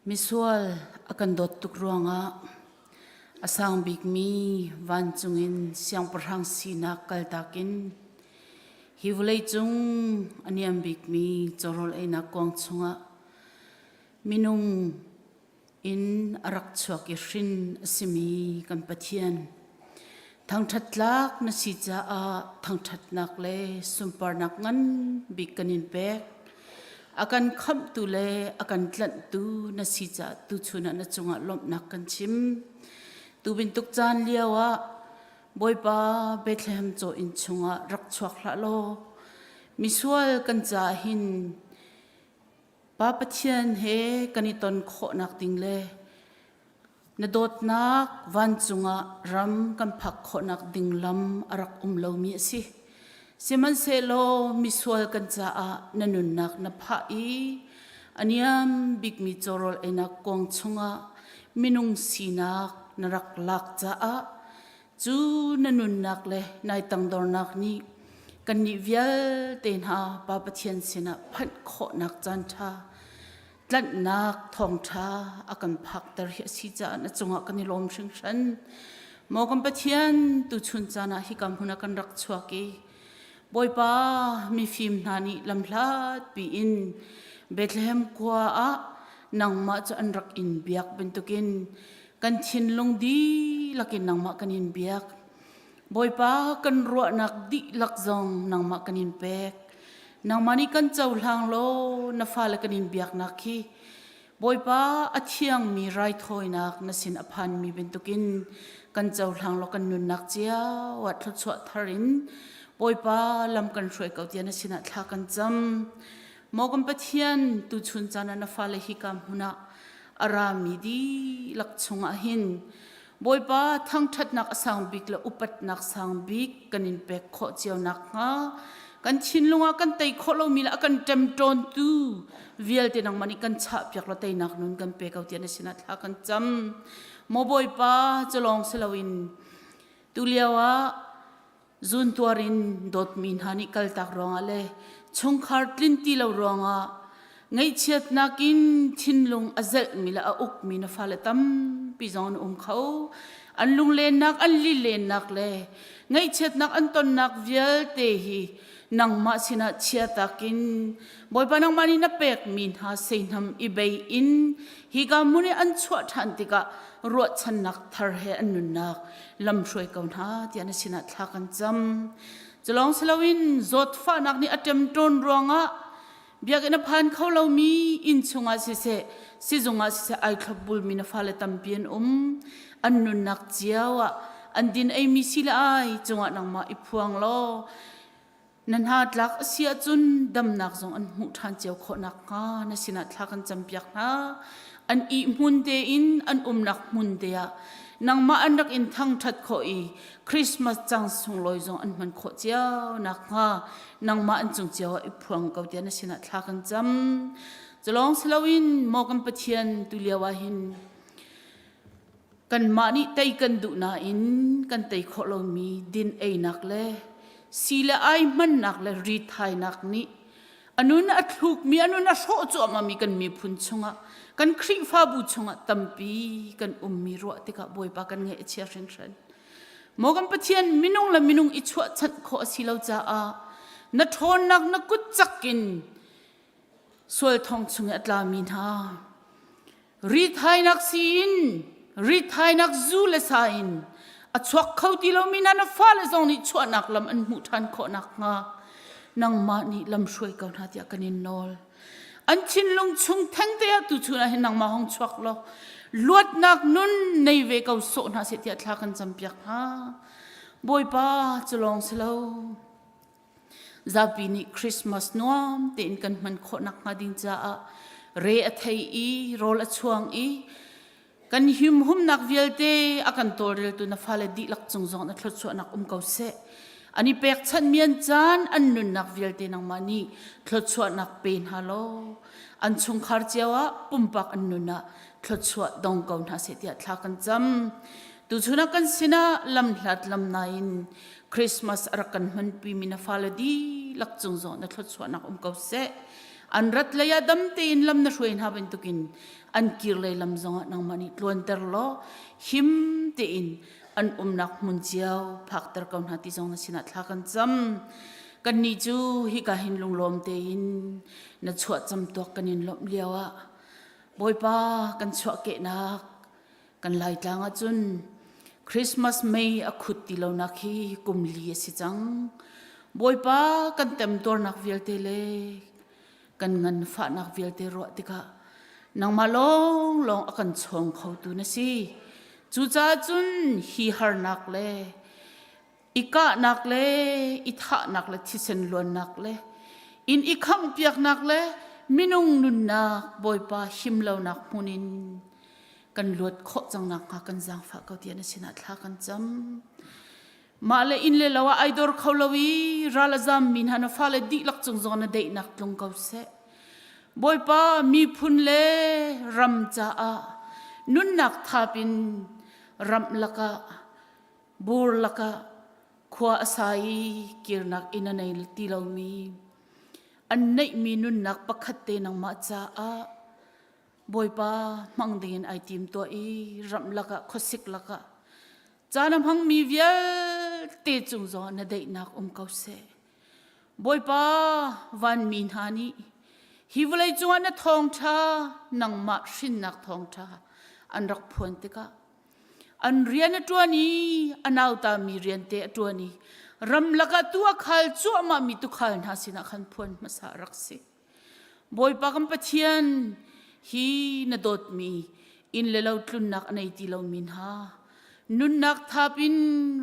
Misual a kan dawt tuk ruangah a sang bikmi vancung in siangpahrang sinak kaltak in hi vawleicung a niam bikmi cawrawl einak kuang chungah minung in a rak chuak i hrin a simi kan Pathian. Thangṭhat tlak na si caah thangṭhatnak le sunparnak ngan bik kan in pek. A kan khamhtu le a kan tlanhtu na si caah tuchun ah na cungah lawmhnak kan chim. Tu bantuk caan lio ah Bawipa Bethlehem caw inn chungah rak chuak hlah law misual kan caah hin Pa Pathian he kan i ton khawhnak ding le na dawtnak vancung ah ram kan phak khawhnak ding lam a rak um lomi a si. Sihmanhsehlaw misual kan caah na nunnak na phah i a niam bikmi cawrawl einak kuang chungah minung sinak na rak lak caah Cu na nunnak le nai tangdornak nih kannih vialte hna Pa Pathian sinah phanh khawhnak caanṭha tlanhnak thawngṭha a kan phakter hi a si caah na cungah kan i lawm hringhran. Maw kan Pathian tuchun caan ah hika hmun ah kan rak chuak i Bawipa mifim hna nih lamhlat piin Bethlehem khua ah nangmah cu an rak in biak bantukin Kan thinlung dihlak in nangmah kan in biak. Bawipa kan ruahnak dihlak zong nangmah kan in pek. Nangmah nih kan cohlang law na fale kan in biaknak hi Bawipa a thiangmi raithawinak na sin a phanmi bantukin kan cohlang law kan nunnak cio ah thluachuah thar in Bawipa lam kan hruai ko tiah na sinah thla kan cam. Maw kan Pathian tuchun caan ah na fale hika hmun ah a rami dihlak chungah hin Bawipa thangṭhatnak a sang bik le upatnak sang bik kan in pek khawh cio nakhnga kan thinlung ah kan tei khawh lomi le a kan ṭemṭawntu vialte nangmah nih kan chahpiak law teinak nun kan pe ko tiah na sinah thla kan cam. Maw Bawipa cu lawng si loin tulio ah Zuntuar in dawtmi hna nih kaltak ruangah le chungkhar tlin ti lo ruangah ngaihchiatnak in thinlung a zelhmi le a ukmi na fale tampi zong an um kho. An lunglennak, an lilennak le ngaihchiatnak an tonnak vialte hi nangmah sinah chiatak in Bawipa nangmah nih na pekmi hna seihnam i bei in hika hmun i an chuah ṭhan tikah ruahchannak thar he an nunnak lamhruai ko hna tiah na sinah thla kan cam. Culawng si loin zawtfahnak nih a ṭemṭawn ruangah biakinn a phan kho lomi inn chungah siseh sizung ah siseh ai thlopbulmi na fale tampi an um. An nunnak cio ah an din eimi si le ai cungah nangmah i phuang law Na hna tlak a si ahcun damnak zong an hmuh ṭhan cio khawh nakhnga na sinah thla kan campiak hna. An ihhmun tein an umnak hmun te ah nangmah an rak in thangṭhat khawh i Christmas cang sunglawi zong an hman khawh cio nakhnga nangmah an cung cio ah i phuang ko tiah na sinah thla kan cam. Culawng si loin maw kan Pathian tu lio ah hin Kanmah nih tei kan duh nain kan tei khawh lomi din einak le si le ai hmannak le rithainak nih a nun a thlukmi a nun a hrawh cuahmahmi kan miphun chungah kan Khrihfabu chungah tampi kan ummi ruah tikah Bawipa kan ngaih a chia hringhran. Maw kan Pathian minung le minung i chuahchanh khawh a si lo caah na ṭhawnnak na kut cak in sual thong chung i a tlami hna Rithainak siin rithainak zu le sa in a chuak kho ti lomi hna na fale zong nih chuahnak lam an hmuh ṭhan khawh nakhnga nangmah nih lam hruai ko hna tiah kan in nawl. An thinlung chung thengte ah tuchun ah hin nangmah hong chuak law luatnak nun nei ve ko sawh hna seh tiah thla kan campiak hna. Bawipa cu lawng si lo. Zapi nih Christmas nuam tein kan hman khawh nakhnga ding caah re a thei i rawl a chuang i kan himhumnak vialte a kan tawlreltu na fale dihlak cung zong na thluachuahnak um ko seh. An i pekchanhmi an caan an nunnak vialte nangmah nih thluachuahnak pe hna law an chungkhar cio ah pumpak an nun ah thluachuah dong ko hna seh tiah thla kan cam. Tuchun ah kan sinah lamhlat lamnai in Christmas a rak kan hmanpi mi na fale dihlak cung zong na thluachuahnak um ko seh. An rat lei ah dam tein lam na hruai hna bantukin an kir lei lam zongah nangmah nih tluanter law him tein an umnak hmun cio phakter ko hna ti zong na sinah thla kan cam. Kannih cu hika hin lunglawm tein na chuah camtuak kan in lawmh lio ah Bawipa kan chuahkehnak Kan Laitlang ahcun Christmas mei a khut ti lonak hi kum li a si cang. Bawipa kan temtuarnak vialte le kan nganfahnak vialte ruah tikah nangmah lawnglawng a kan chawng khotu na si. Cucaah cun hi harnak le i kahnak le i thahnak le thisen luannak le inn i khanghpiaknak le minung nunnak Bawipa him lonak hmun in kan luat khawh cang nakhnga kan zaangfah ko tiah na sinah thla kan cam. Mah le inn le lo ah ai dor kho lo i ral a zam mi hna na fale dihlak cung zong na daihnak tlung ko seh. Bawipa miphun le ram caah nunnak thap in ramh lakah Bur lakah khua a sa i kirnak inn a nei ti lomi an neihmi nunnak pakhat te nangmah caah Bawipa hmang dingin ai tim tuah i ramh lakah khuasik lakah caan a hmangmi vialte cung zongah na daihnak um ko seh. Bawipa vanmi hna nih hi vawlei cungah na thawngṭha nangmah hrinnak thawngṭha an rak phuan tikah An rian a ṭuan i a nautami rian te a ṭuan i ramlak ah tu a khal cuahmahmi tuukhal hna sinah khan phuan hmasa a rak si. Bawipa kan Pathian, hi na dawtmi inn le lo tlunnak a nei ti lomi hna, nunnak thap in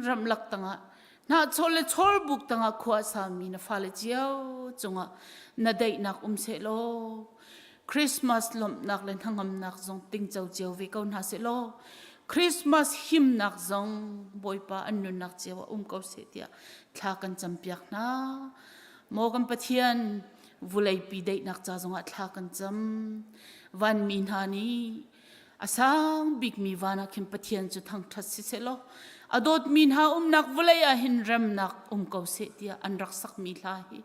ramlak tangah hnahchawl le chawlbuk tangah khua a sami na fale cio cungah na daihnak um seh law Christmas lawmhnak le hnangamnak zong tingco cio ve ko hna seh law Christmas himnak zong Bawipa an nunnak cio ah um ko seh tiah thla kan campiak hna. Maw kan Pathian vuleipi daihnak ca zongah thla kan cam. Vanmi hna nih a sang bikmi van ah khin Pathian cu thangṭhat si seh law a dawtmi hna umnak vawlei ah hin remnak um ko seh tiah an rak sakmi hla hi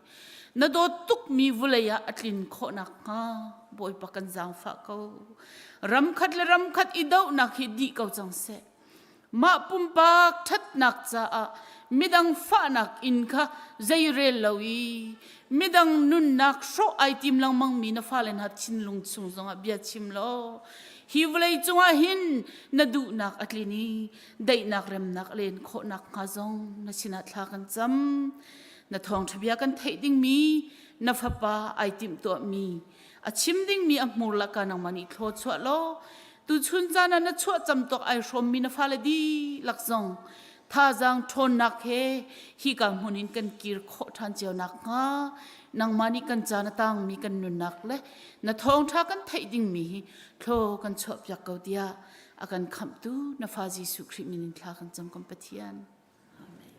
na dawt tukmi vawlei ah a tlin khawh nakhnga Bawipa kan zaangfah ko ramkhat le ramkhat i dohnak hi dih ko cang seh Mah pumpak ṭhatnak caah midang fahnak inn kha zeirel lo i midang nunnak hrawh ai tim lengmangmi na fale hna thinlung chung zongah bia chim law hi vawlei cungah hin na duhnak a tlin i daihnak remnak a len khawh nakhnga zong na sinah thla kan cam. Na thawngṭha bia kan theih dingmi na fapa ai timhtuahmi a chim dingmi a hmur laka nangmah nih thlaw chuah law tuchun caan ah na chuah camtuak ai hrawmmi na fale dihlak zong thazaang ṭhawnnak he hika hmun in kan kir khawh ṭhan cio nakhnga nangmah nih kan caan a tangmi kan nunnak le na thawngṭha kan theih dingmi hi thlaw kan chuahpiak ko tiah a kan khamhtu na fa Jesuh Khrih min in thla kan cam kan Pathian. Amen.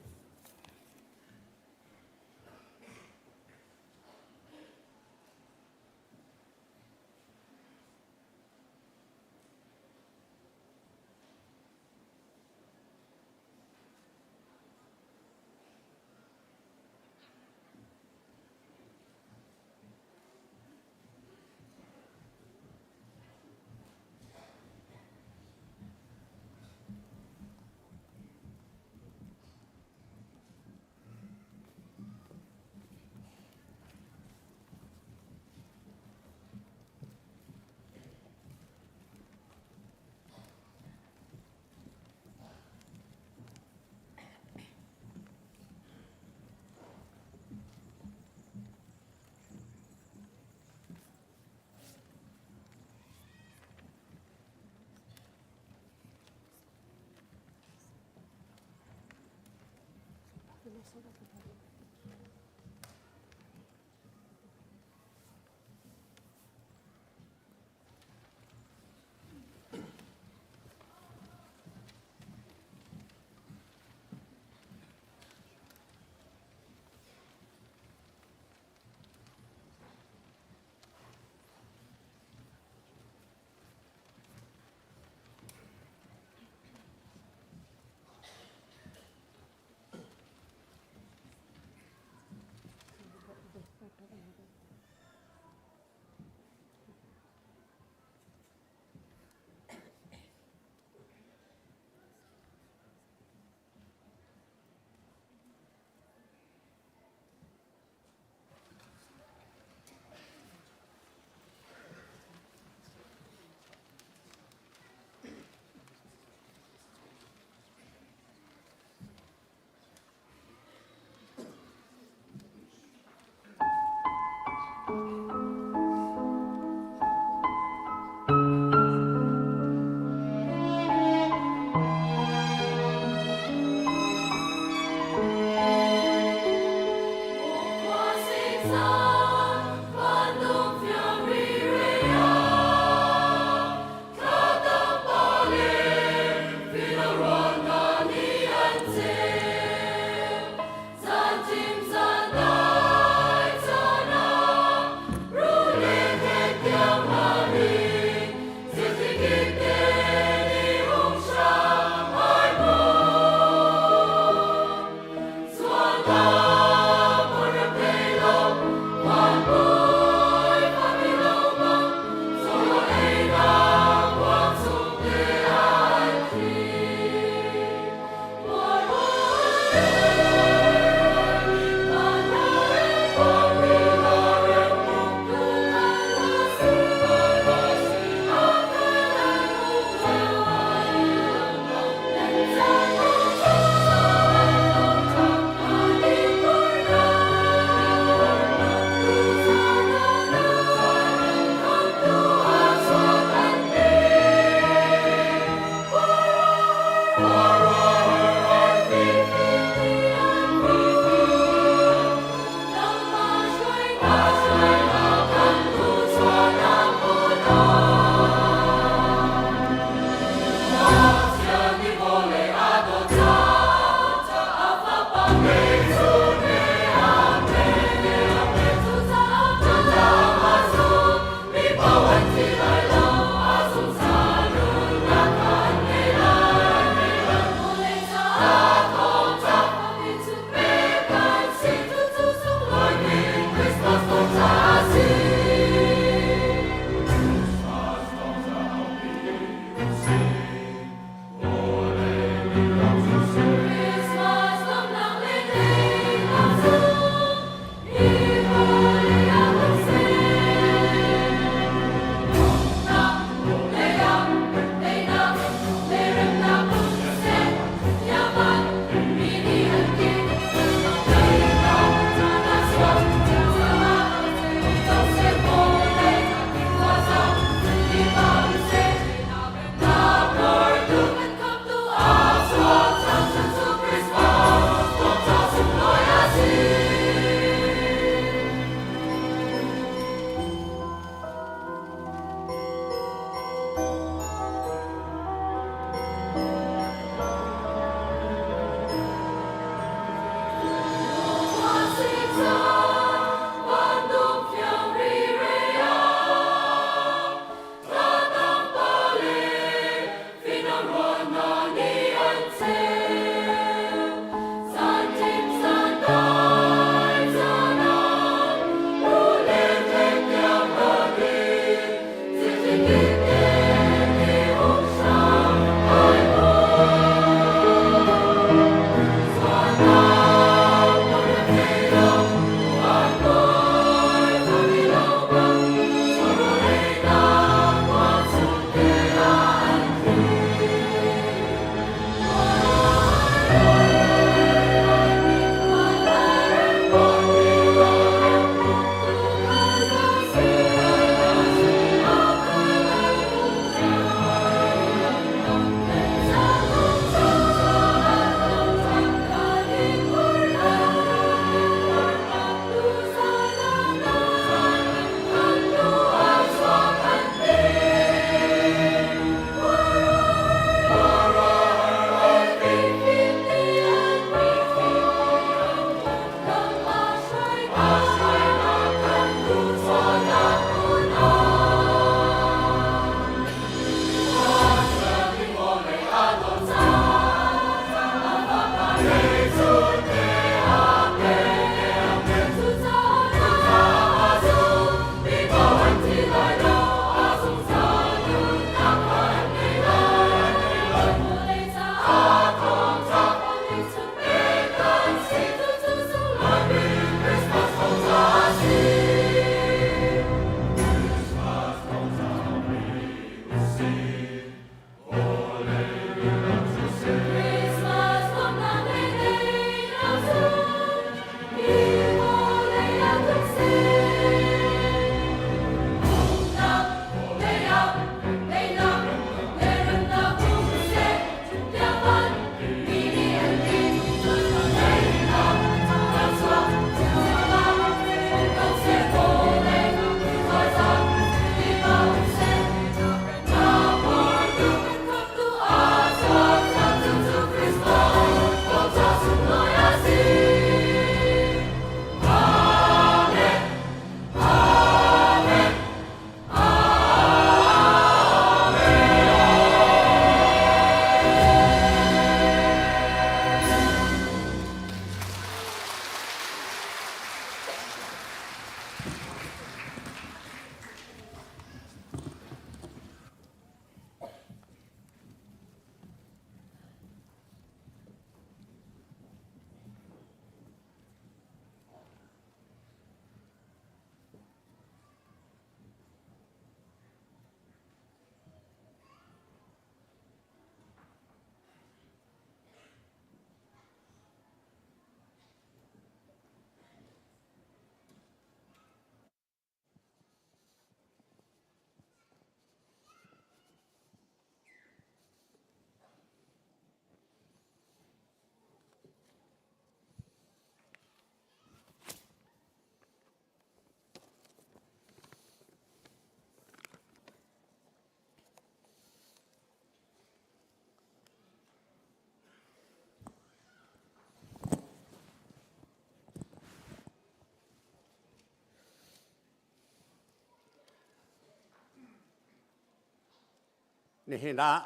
Nihin ah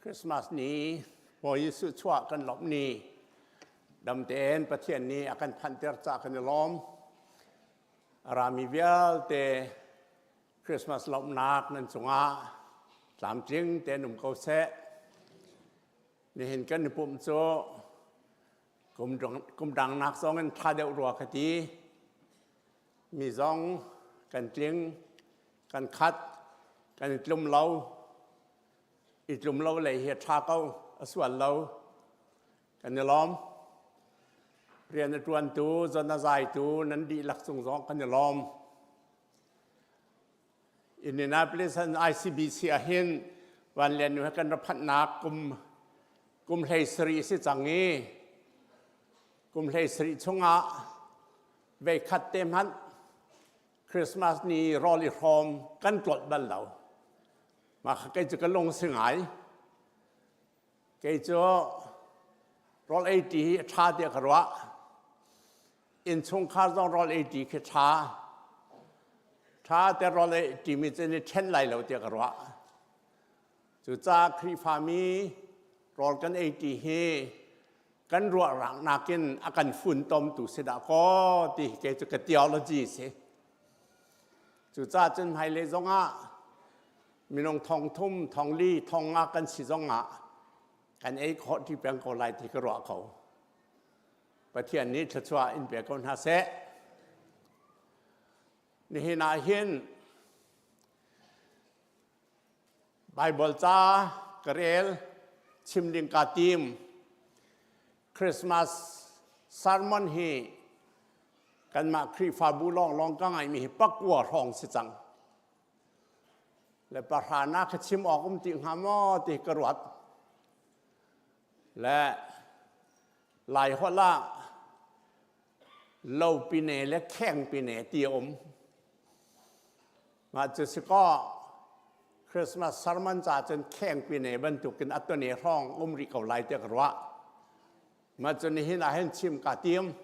Christmas ni Bawi Jesuh chuah kan lawmh ni dam tein Pathian nih a kan phanhter ca kan i lawm. A rami vialte Christmas lawmhnak nan cungah tlamtling tein um ko seh. Nihin kan i pumh cu kum dang nak zong in ṭha deuh rua ka ti. Mi zong kan tling, kan khat, kan i tlum lo. I tlum lo lei hi a ṭha ko, a sual lo. Kan i lawm. Rian a ṭuantu, zon a zaitu nan dihlak cung zong kan i lawm. Indianapolis an ICBC ah hin Van Lian nu he kan ra phanhnak kum 17 si cang i kum 17 chungah veikhat te hmanh Christmas ni rawl i hrawm kan tlolh bal lo. Mah kha kei cu ka lung si ngai. Kei cu rawl ei ṭi hi a ṭha tiah ka ruah. Innchungkhar zong rawl ei ṭi khi ṭha. Ṭha te rawl ei ṭimi cu ni ṭhen lai lo tiah ka ruah. Cucaah Khrihfami rawl kan ei ṭi hi kan ruah rang nakin a kan funtomtu si dah kaw ti kei cu ka theology si. Cucaah cun hmailei zongah minung thong thum, thong li, thong nga kan si zongah kan ei khawh ti peng ko lai ti ka ruah ko. Pathian nih thluachuah in pe ko hna seh. Nihin ah hin Bible ca ka rel chim ding ka tim. Christmas sermon hi kanmah Khrihfabu lawnglawng ka ngaimi hi pakua hrawng si cang. Le pahra na ka chim awk um ti hnga maw ti ka ruat. Le Lai holh ah lo pine le kheng pine ti a um. Mah cu si kaw Christmas sermon ca cun kheng pine bantukin a tone hrawng um rih ko lai tiah ka ruah. Mah cu nihin ah hin chim ka tim.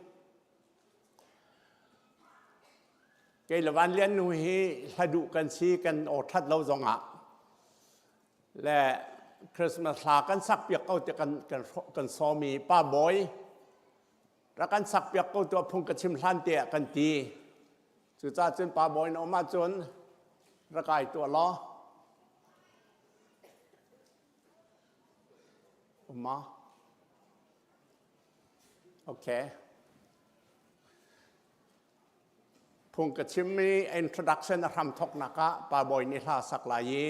Kei le Van Lian nu hi hla duh kan si kan aw ṭhat lo zongah le Christmas hla kan sak piak ko ti kan sawm i Pa Bawi rak kan sak piak ko tuah phung ka chim hlan te ah kan ti. Cucaah cun Pa Bawi na um ahcun rak kai tuah law. Um ma? Okay. Phung ka chimmi introduction a hram thawknak ah Pa Bawi nih hla sak lai i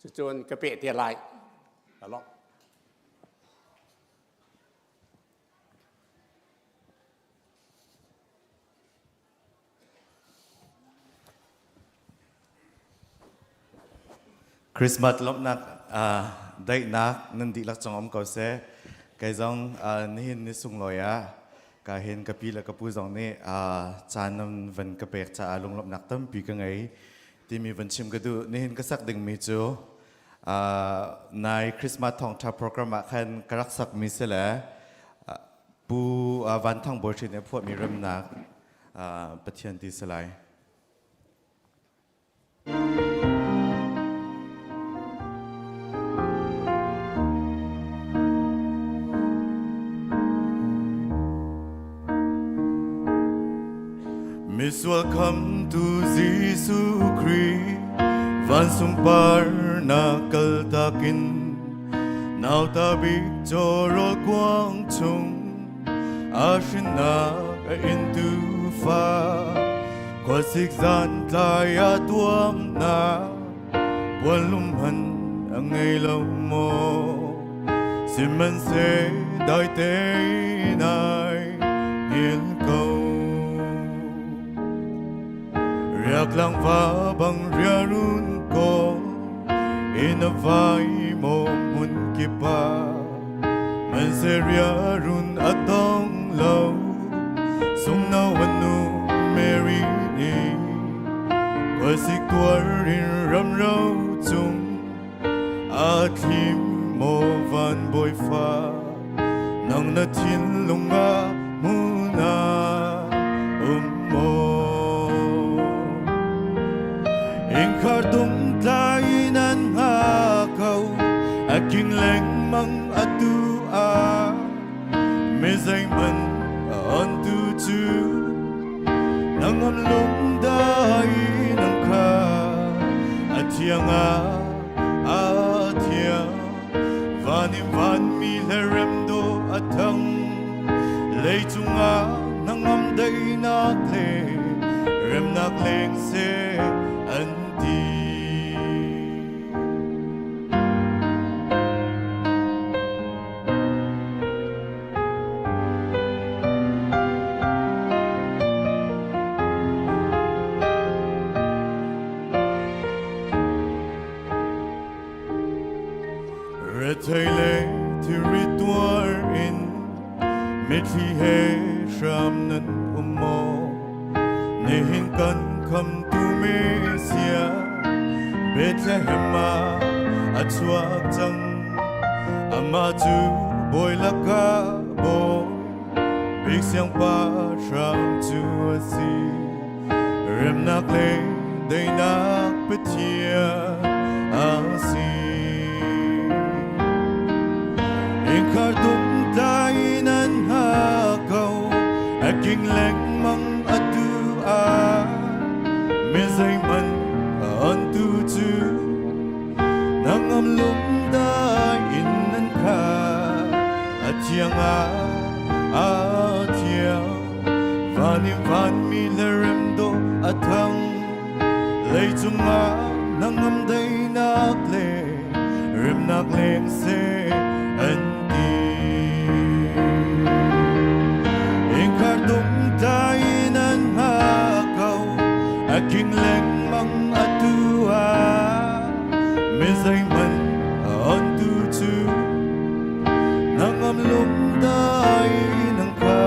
cucun ka peh te lai. Alo. Christmas lawmhnak daihnak nan dihlak cung um ko seh. Kei zong nihin ni sunglawi ah ka hin ka pi le ka pu zong nih caan nan van ka pek caah lunglawmhnak tampi ka ngei timi van chim ka duh. Nihin ka sak dingmi cu nai Christmas thawngṭha program ah khan ka rak sakmi si le Pu Van Thang Bawi Hrin nih a phuahmi remnak Pathian ti si lai. Misual khamtu Jesuh Khrih van sunparnak kaltakin nauta bik cawrawl kuang chung a hrinnak a in tufa khuasik zan tlai a tuamnak puanlum han a ngei lo maw sihmanhseh dai te nai hngilh ko Riaklang va bang riarun ko in a vai mo hmun kipa man se riarun a tong lo sung no anu Mary ni khuasik tuar in ram ro cung a thlim mo van bawifa nang na thinlung ah hmuna um maw Ingkhar tung tlai nan. king lengmang atu ah mi zeihmanh a ontu cu nangam lung dai nang kha a thiang ah a thiang van in vanmi le rem do a thang leicung ah nangam daihnak le remnak leng seh an ti. Rethei le thilri tuar in mitthli he hram nan um maw? Nihin kan khamtu Messiah Bethlehem ah a chuak cang. Amah cu bawi lakah bawi bik siangpahrang cu a si. Remnak le daihnak Pathian a si. Innkhar tum tlai nan hngak ko, a king lengmang atu ah mi zeihmanh a ontu cu nangam lum dai in nan kha a thiang ah a thiang van in vanmi le rem dawh a thang leicung ah nangam daihnak le remnak leng seh an ti. Innkhar tum tlai in an hngak ko, a king lengmang atu ah mi zeihmanh a ontu cu nangam lum dai nang kha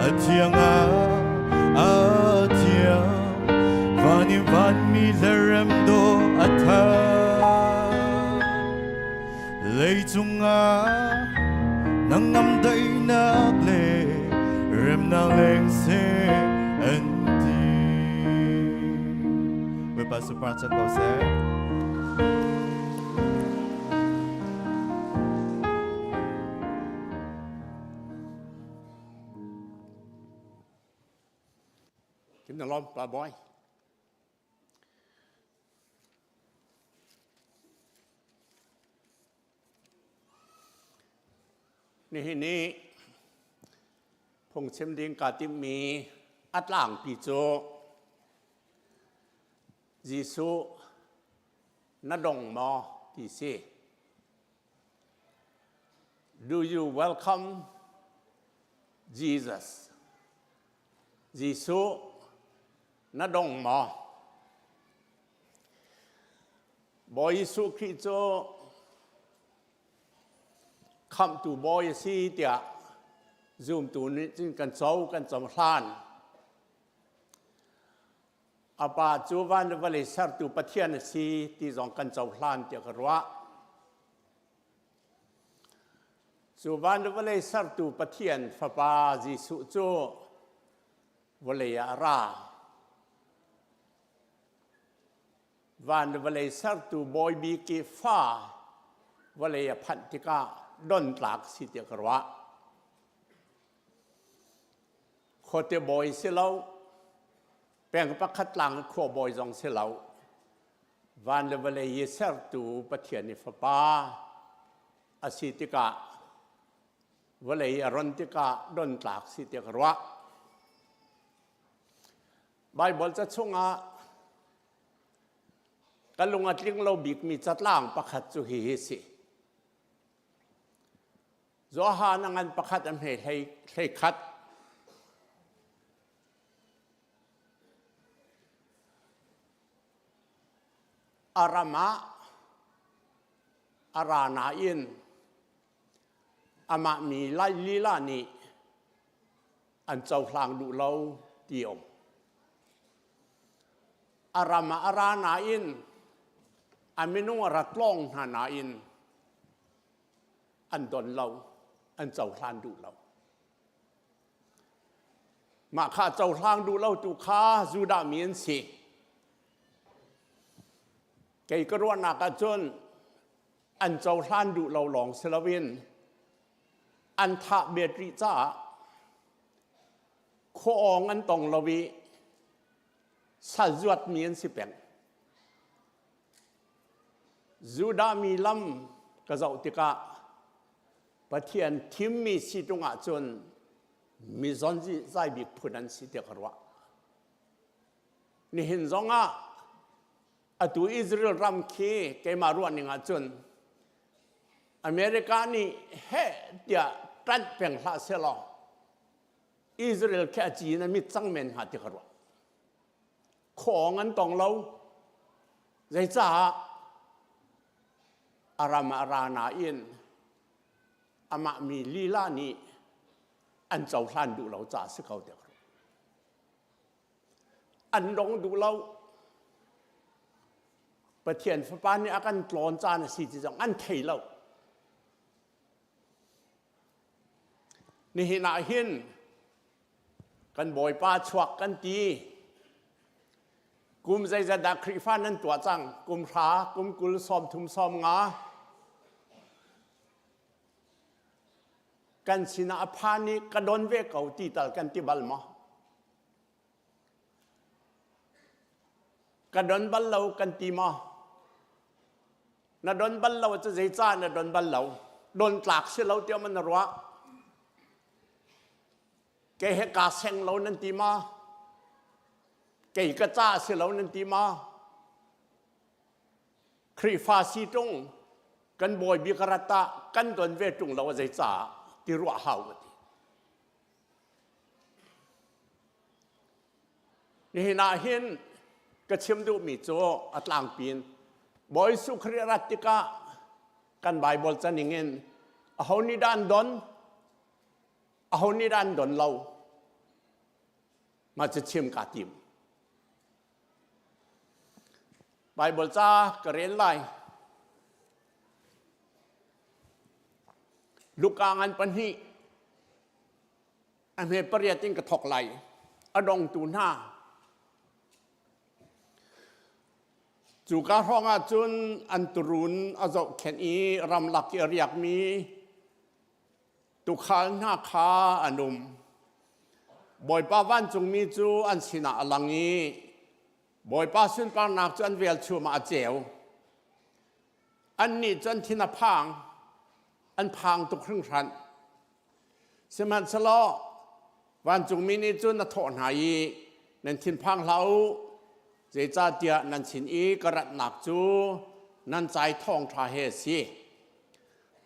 a thiang ah a thiang van in vanmi le rem dawh a tha leicung ah nangam daihnak le remnak leng seh an ti. Bawipa supar cang ko seh. Kim na lawm pa boy. Nihin ni phungchim ding kaa timhmi a tlangpi cu Jesuh na dong maw ti si. Do you welcome Jesus? Jesuh na dong maw? Bawi Jesuh Khrih cu khamhtu bawi a si tiah zumtu nih cun kan co kan cohlan. A pa cu van le vawlei sertu Pathian a si ti zong kan cohlan tiah ka ruah. Cu van le vawlei sertu Pathian Fapa Jesuh cu vawlei ah a ra. Van le vawlei sertu Bawi bik i fa vawlei a phanh tikah don tlak si tiah ka ruah. Khuate bawi si lo, peng pakhat tlang khua bawi zong si lo. Van le vawlei i sertu Pathian i fapa a si tikah vawlei a ron tikah don tlak si tiah ka ruah. Baibal ca chungah ka lung a tling lo bikmi catlang pakhat cu hihi si. Johan a ngan pakhat a hme hlei, hlei khat. A ram ah a ra nain amah mi lai lila nih an cohlang duh lo ti um. A ram ah a ra nain a minung a rat lawng hna nain an don lo, an cohlan duh lo. Mah kha cohlang duh lo tu kha Judah mi an si. Kei ka ruahnak ahcun An cohlan duh lo lawng si loin an thah bet rih caah khua-awng an tong lo i sal zuatmi an si peng. Judah mi lam ka zoh tikah Pathian thimmi si ṭung ahcun mi zonzai bik phun an si tiah ka ruah. Nihin zongah atu Israel ram khi keimah ruah ning ahcun America nih heh tiah ṭanh peng hlah sehlaw Israel khi a ci in a mit cang men hnga ti ka ruah. Khawng an tong lo. Zeicaah a ram ah ra nain amah mi lila nih an cohlan duh lo caah si ko tiah ka ruah. An dong duh lo. Pathian Fapa nih a kan tlawn caan a si ti zong an thei lo. Nihin ah hin kan Bawipa chuak kan ti. Kum zeizat dah Khrihfa nan tuah cang? Kum hra, kum 20, 30, 50. Kan sinah a phan i ka don ve ko ti tal kan ti bal maw? Ka don bal lo kan ti maw? Na don bal lo cu zeicah na don bal lo? Don tlak si lo tiah man na ruah? Kei he kaa seng lo nan ti maw? Kei ka ca si lo nan ti maw? Khrihfa si ṭung kan bawi bik rat ah kan don ve ṭung lo zeicah ti ruah hau ka ti. Nihin ah hin ka chim duhmi cu a tlangpi in Bawi Jesuh Khrih rat tikah kan Baibal caning in aho nih dah an don aho nih dah an don lo mah cu chim kaa tim. Baibal ca ka rel lai. Luka ngan pahnih a hme pariat in ka thawk lai. A dongtu hna. Cuka hrawng ah cun an turun a zohkhenh i ramlak i a riakmi tuukhal hna kha an um. Bawipa vancungmi cu an sinah a lang i Bawipa sunparnak cu an velchum ah a ceu. Annih cu an thin a phang, an phang tuk hringhran. Sihmanhsehlaw vancungmi nih cun a thawh hna i, Nan thinphang hlah u, zeicahtiah nan sin i ka ratnak cu nan cai thawngṭha he a si.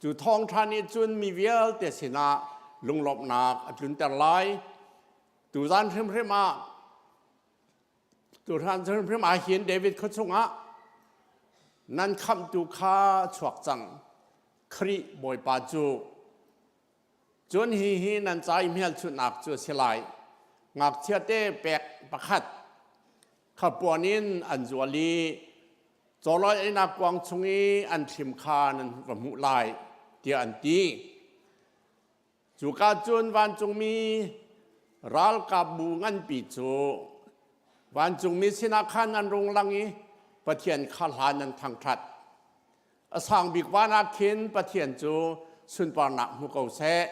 Cu thawngṭha nih cun mi vialte sinah lunglawmhnak a tlunter lai. Tuzan hrimhrim ah Tuhraan hrimhrim ah hin David khua chungah nan khamhtu kha chuak cang. Khrih Bawipa cu. Cun hi hi nan ca i hmelchunhnak cu a si lai. Ngakchia te pek pakhat kha puan in an zual i cawlawi einak kuang chung i an thlim kha nan va hmuh lai, tiah an ti. Cuka cun vancungmi ralkapbu nganpi cu vancungmi sinah khan an rung lang i Pathian kha hlan an thangṭhat. A sang bik van ah khin Pathian cu sunparnak hmu ko seh.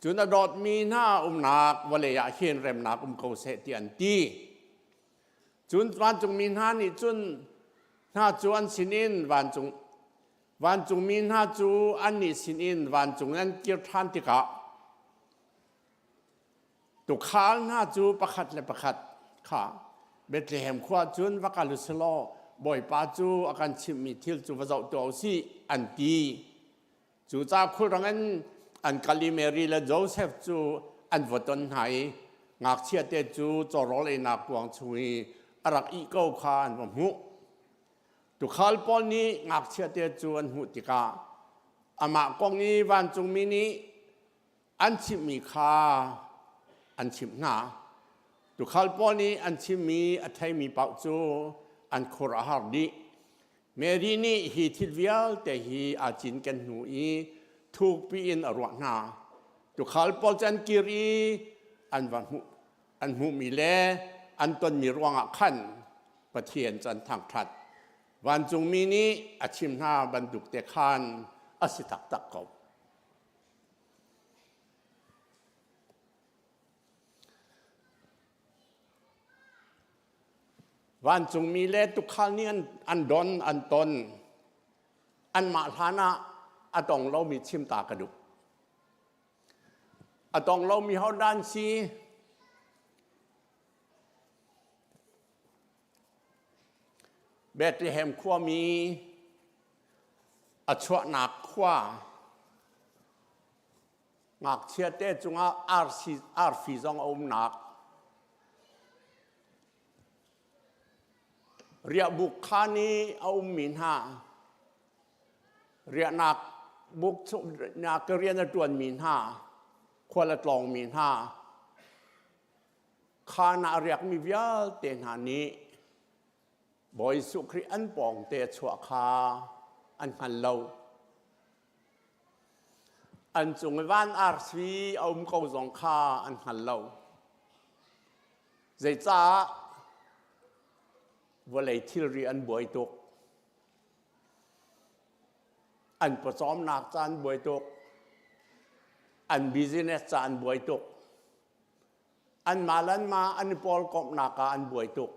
Cun a dawtmi hna umnak vawlei ah hin remnak um ko seh ti an ti. Cun vancungmi hna nih cun hna cu an sinin vancung Vancungmi hna cu annih sinin vancung in an kir ṭhan tikah tuukhal hna cu pakhat le pakhat kha Bethlehem khua cun va kal u sih law Bawipa cu a kan chimhmi thil cu va zoh tuah u sih an ti. Cucaah khulrang in an kal i Mary le Josef cu an va ton hna i ngakchiate cu cawrawl einak kuang chung i a rak ih ko kha an va hmuh. Tuukhal pawl nih ngakchiate cu an hmuh tikah amah kong i vancungmi nih an chimhmi kha an chimh hna. Tuukhal pawl nih an chimmi a theimi paoh cu an khur a har dih. Mary nih hi thil vialte hi aa cinken hnu i thukpi in a ruah hna. Tuukhal pawl cu an kir i an va hmuh an hmuhmi le an tonmi ruangah khan Pathian cu an thangṭhat. Vancungmi nih a chim hna bantuk te khan a si taktak ko. Vancungmi le tuukhal nih an don, an ton. Anmah hlan ah a tong lomi chim ta ka duh. A tong lomi hodah an si? Bethlehem khuami a chuahnak khua ngakchia te cungah arfi zong a umnak riahbuk khaan i a ummi hna riahnak buk nak rian a ṭuanmi hna khual a tlawngmi hna khaan ah a riakmi vialte hna nih Bawi Jesuh Khrih an pawngte a chuah kha an hngal lo. An cung i van arfi a um ko zong kha an hngal lo. Zeicah vawlei thilri an buai tuk. An pawcawmnak ca an buai tuk. An business ca an buai tuk. Anmah le anmah an i pawlkomhnak ah an buai tuk.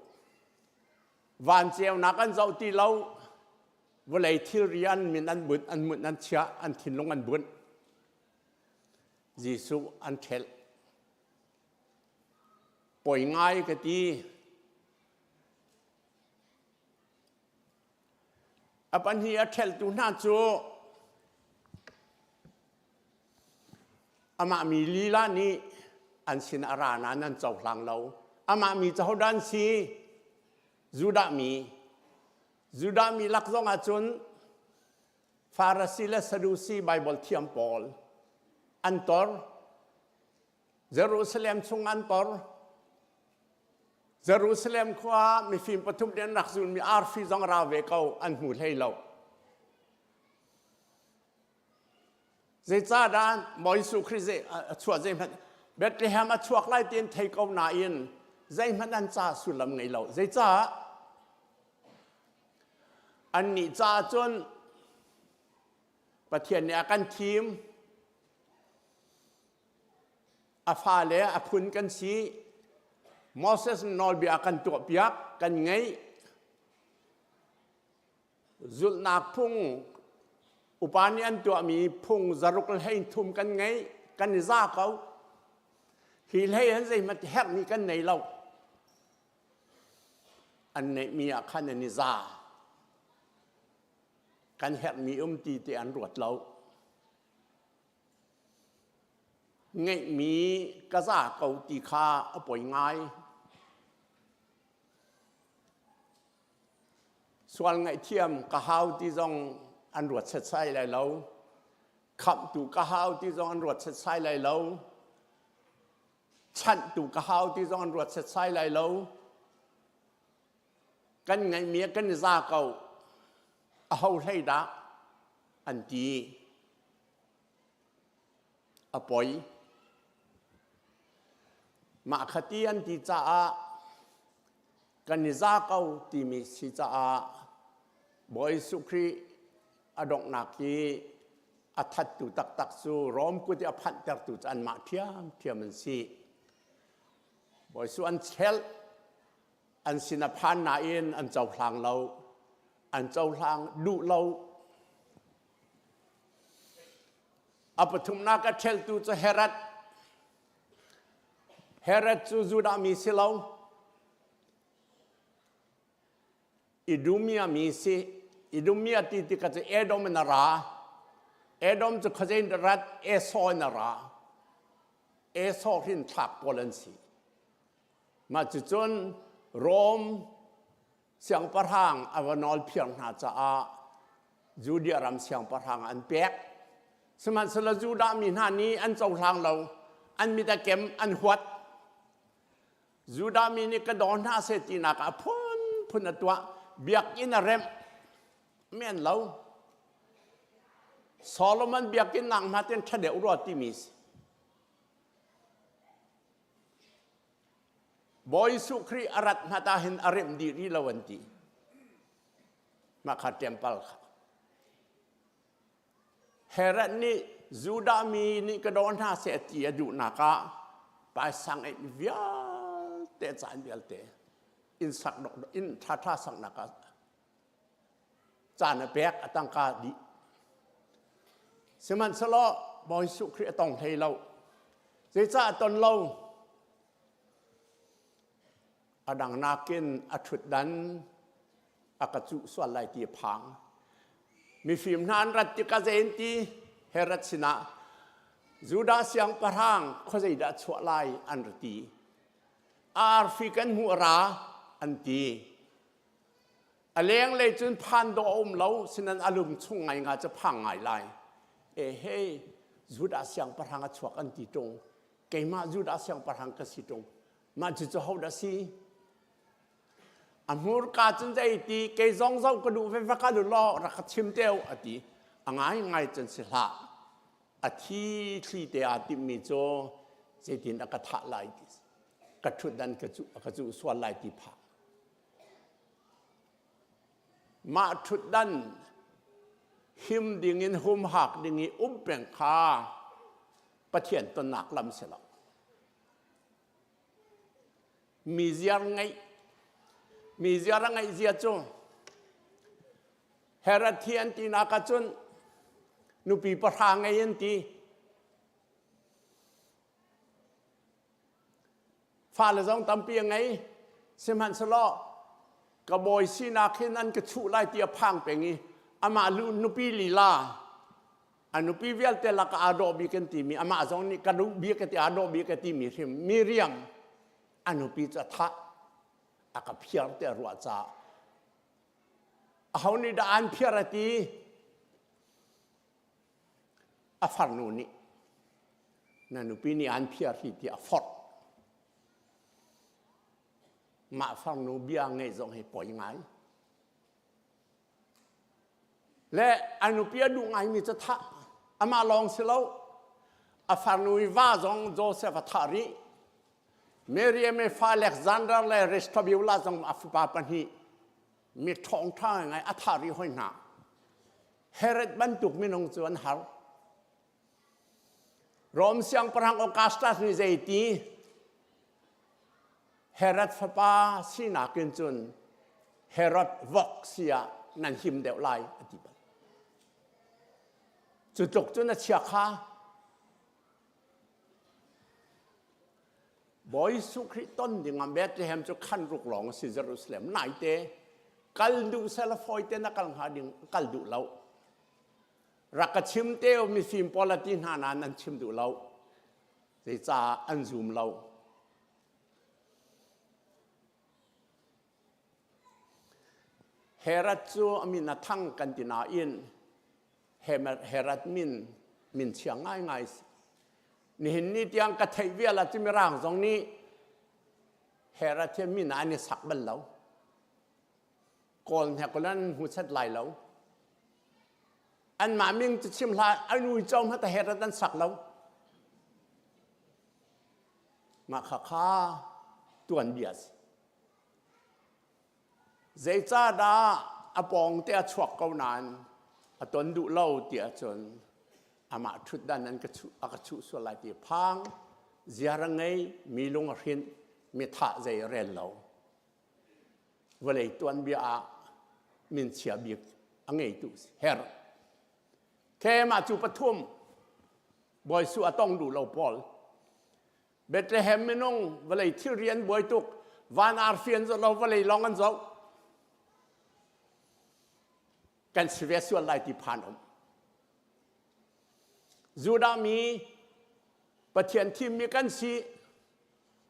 Van ceunak an zoh ti lo. Vawlei thilri an min an bunh, an munh an chiah, an thinlung an bunh. Jesuh an ṭhelh. Poi ngai ka ti. A pahnih a ṭhelhtu hna cu amah mi lila nih an sin a ra nain an cohlang lo. Amah mi cu hodah an si? Judah mi. Judah mi lak zong ahcun Farasi le Sadusi Baibal thiam pawl an tor. Jerusalem chung an tor. Jerusalem khua mifim pathum nih an rak zulmi arfi zong ra ve ko an hmu hlei lo. Zeicahdah Bawi Jesuh Khrih a chuah zeihmanh Bethlehem a chuak lai ti an thei ko nain zeihmanh an ca sullam ngei lo. Zeicah? Annih caah cun Pathian nih a kan thim. A fale a phun kan si. Moses nawlbia kan tuahpiak, kan ngeih. Zulhnak phung upa nih an tuahmi phung zaruk le 13 kan ngeih, kan i za ko. Hi hlei han zeihmanh herhmi kan nei lo. An neihmi ah khan an i za. Kan herhmi um ti ti an ruat lo. Ngeihmi ka za ko ti kha a poi ngai. Sual ngaihthiam ka hau ti zong an ruat setsai lai lo. Khamhtu ka hau ti zong an ruat setsai lai lo. Chanhtu ka hau ti zong an ruat setsai lai lo. Kan ngeihmi ah kan i za ko. Aho hlei dah an ti. A poi. Mah kha ti an ti caah kan i za ko timi si caah Bawi Jesuh Khrih a donghnak hi a thattu taktak cu Rom kut i a phanhtertu cu anmah ṭhiamṭhiam an si. Bawi Jesuh an chelh, an sin a phan nain an cohlang lo, an cohlang duh lo. A pathumnak a ṭheltu cu Herod. Herod cu Judah mi si lo. Idumea mi si. Idumea ti tikah cu Edom in a ra. Edom cu khuazei in rat Esau in a ra. Esau hrinthlak pawl an si. Mah cucun Rom siangpahrang a va nawl phiar hna caah Judea ram siangpahrang an pek. Sihmanhsehlaw Judah mi hna nih an cohlang lo, an mit a kem, an huat. Judah mi nih ka daw hna seh tinak ah phunphun a tuah, biakinn a remh, men lo. Solomon biakinn nak hna ten ṭha deuh rua timi si. Bawi Jesuh Khrih a rat hmat ah hin a remh dih rih lo an ti. Mah kha temple kha. Herod nih Judah mi nih ka daw hna seh ti a duhnak ah paisang eih vialte caan vialte inn sak inn ṭhaṭha saknak ah caan a pek a tangka dih. Sihmanhsehlaw Bawi Jesuh Khrih a tong hlei lo. Zeicah a ton lo? A dang nakin a ṭhutdan a ka cuh sual lai ti a phang. Mifim hna an rat tikah zei an ti? Herod sinah Judah siangpahrang khuazei dah chuah lai an ra ti. Arfi kan hmuh ra an ti. A lenglei cun phan dawh a um lo, sinan a lung chung ngai nga cu phang ngai lai. E hei, Judah siangpahrang a chuak an ti ṭung. Keimah Judah siangpahrang ka si ṭung. Mah cucu hodah si? A hmurka cun zei ti kei zong zoh ka duh ve va kal u law rak ka chim te u a ti. A ngaingai cun si hlah. A thi thli te aa timhmi cu zeitin a ka thah lai ti ka ṭhutdan ka cuh a ka cuh sual lai ti phah. Mah ṭhutdan him dingin humhak ding i um peng kha Pathian tonnak lam si lo. Mi ziar ngeih mi ziar a ngeih zia cu Herod hi an tinak ahcun nupi pahra ngei an ti. Fale zong tampi a ngei. Sihmanhsehlaw ka bawi sinak hin an ka chuh lai ti a phang peng i amah lu nupi lila a nupi vialte lakah aa dawh bik an timi amah zong nih ka duh bik a ti aa dawh bik a timi hrim Miriam a nupi cu a thah a ka phiar te a ruah caah aho nih dah an phiar a ti A farnu nih na nupi nih aan phiar hi tiah a forh. Mah farnu bia ngeih zong hi poi ngai. Le a nupi a duh ngaimi cu thah. Amah lawng si lo. A farnu i va zong Joseph a thah rih. Miriam i fa Alexander le Aristobulus zong a fapa pahnih mi ṭhawngṭha ngai a thah rih hoi hna. Herod bantuk minung cu an har. Rom siangpahrang Augustus nih zeiti Herod fapa sinak in cun Herod vok si ah nan him deuh lai a ti bal. Cu tluk cun a chia kha Bawi Jesuh Khrih ton ding ah Bethlehem cu khan ruk lawng a si Jerusalem naite kal duh sela fawi te na kal hnga ding kal duh lo rak ka chim te u mifim pawl a ti hna nain an chim duh lo zeicah an zum lo Herod cu a min a thang kan ti nain Herod min min chia ngaingai si. Nihin ni tiang ka theih vial ah cu mirang zong nih Herod hi min ah an i sak bal lo. Kawl hnek an hmu set lai lo. Anmah min cu chim hlah an uico hmanh Herod an sak lo. Mah khakha tuanbia si. Zeicahdah a pawngte a chuak ko nain a ton duh lo ti ahcun amah ṭhutdan an ka chuh, a ka chuh sual lai ti phang ziar a ngei mi lung a hrinh mi thah zei a rel lo vawlei tuanbia ah minchia bik a ngeitu si her kemah cu pathum Bawi Su a tong duh lo pawl Bethlehem minung vawlei thilri an buai tuk van arfi an zoh lo vawlei lawng an zoh kan si ve sual lai ti phan um Judah mi Pathian thimmi kan si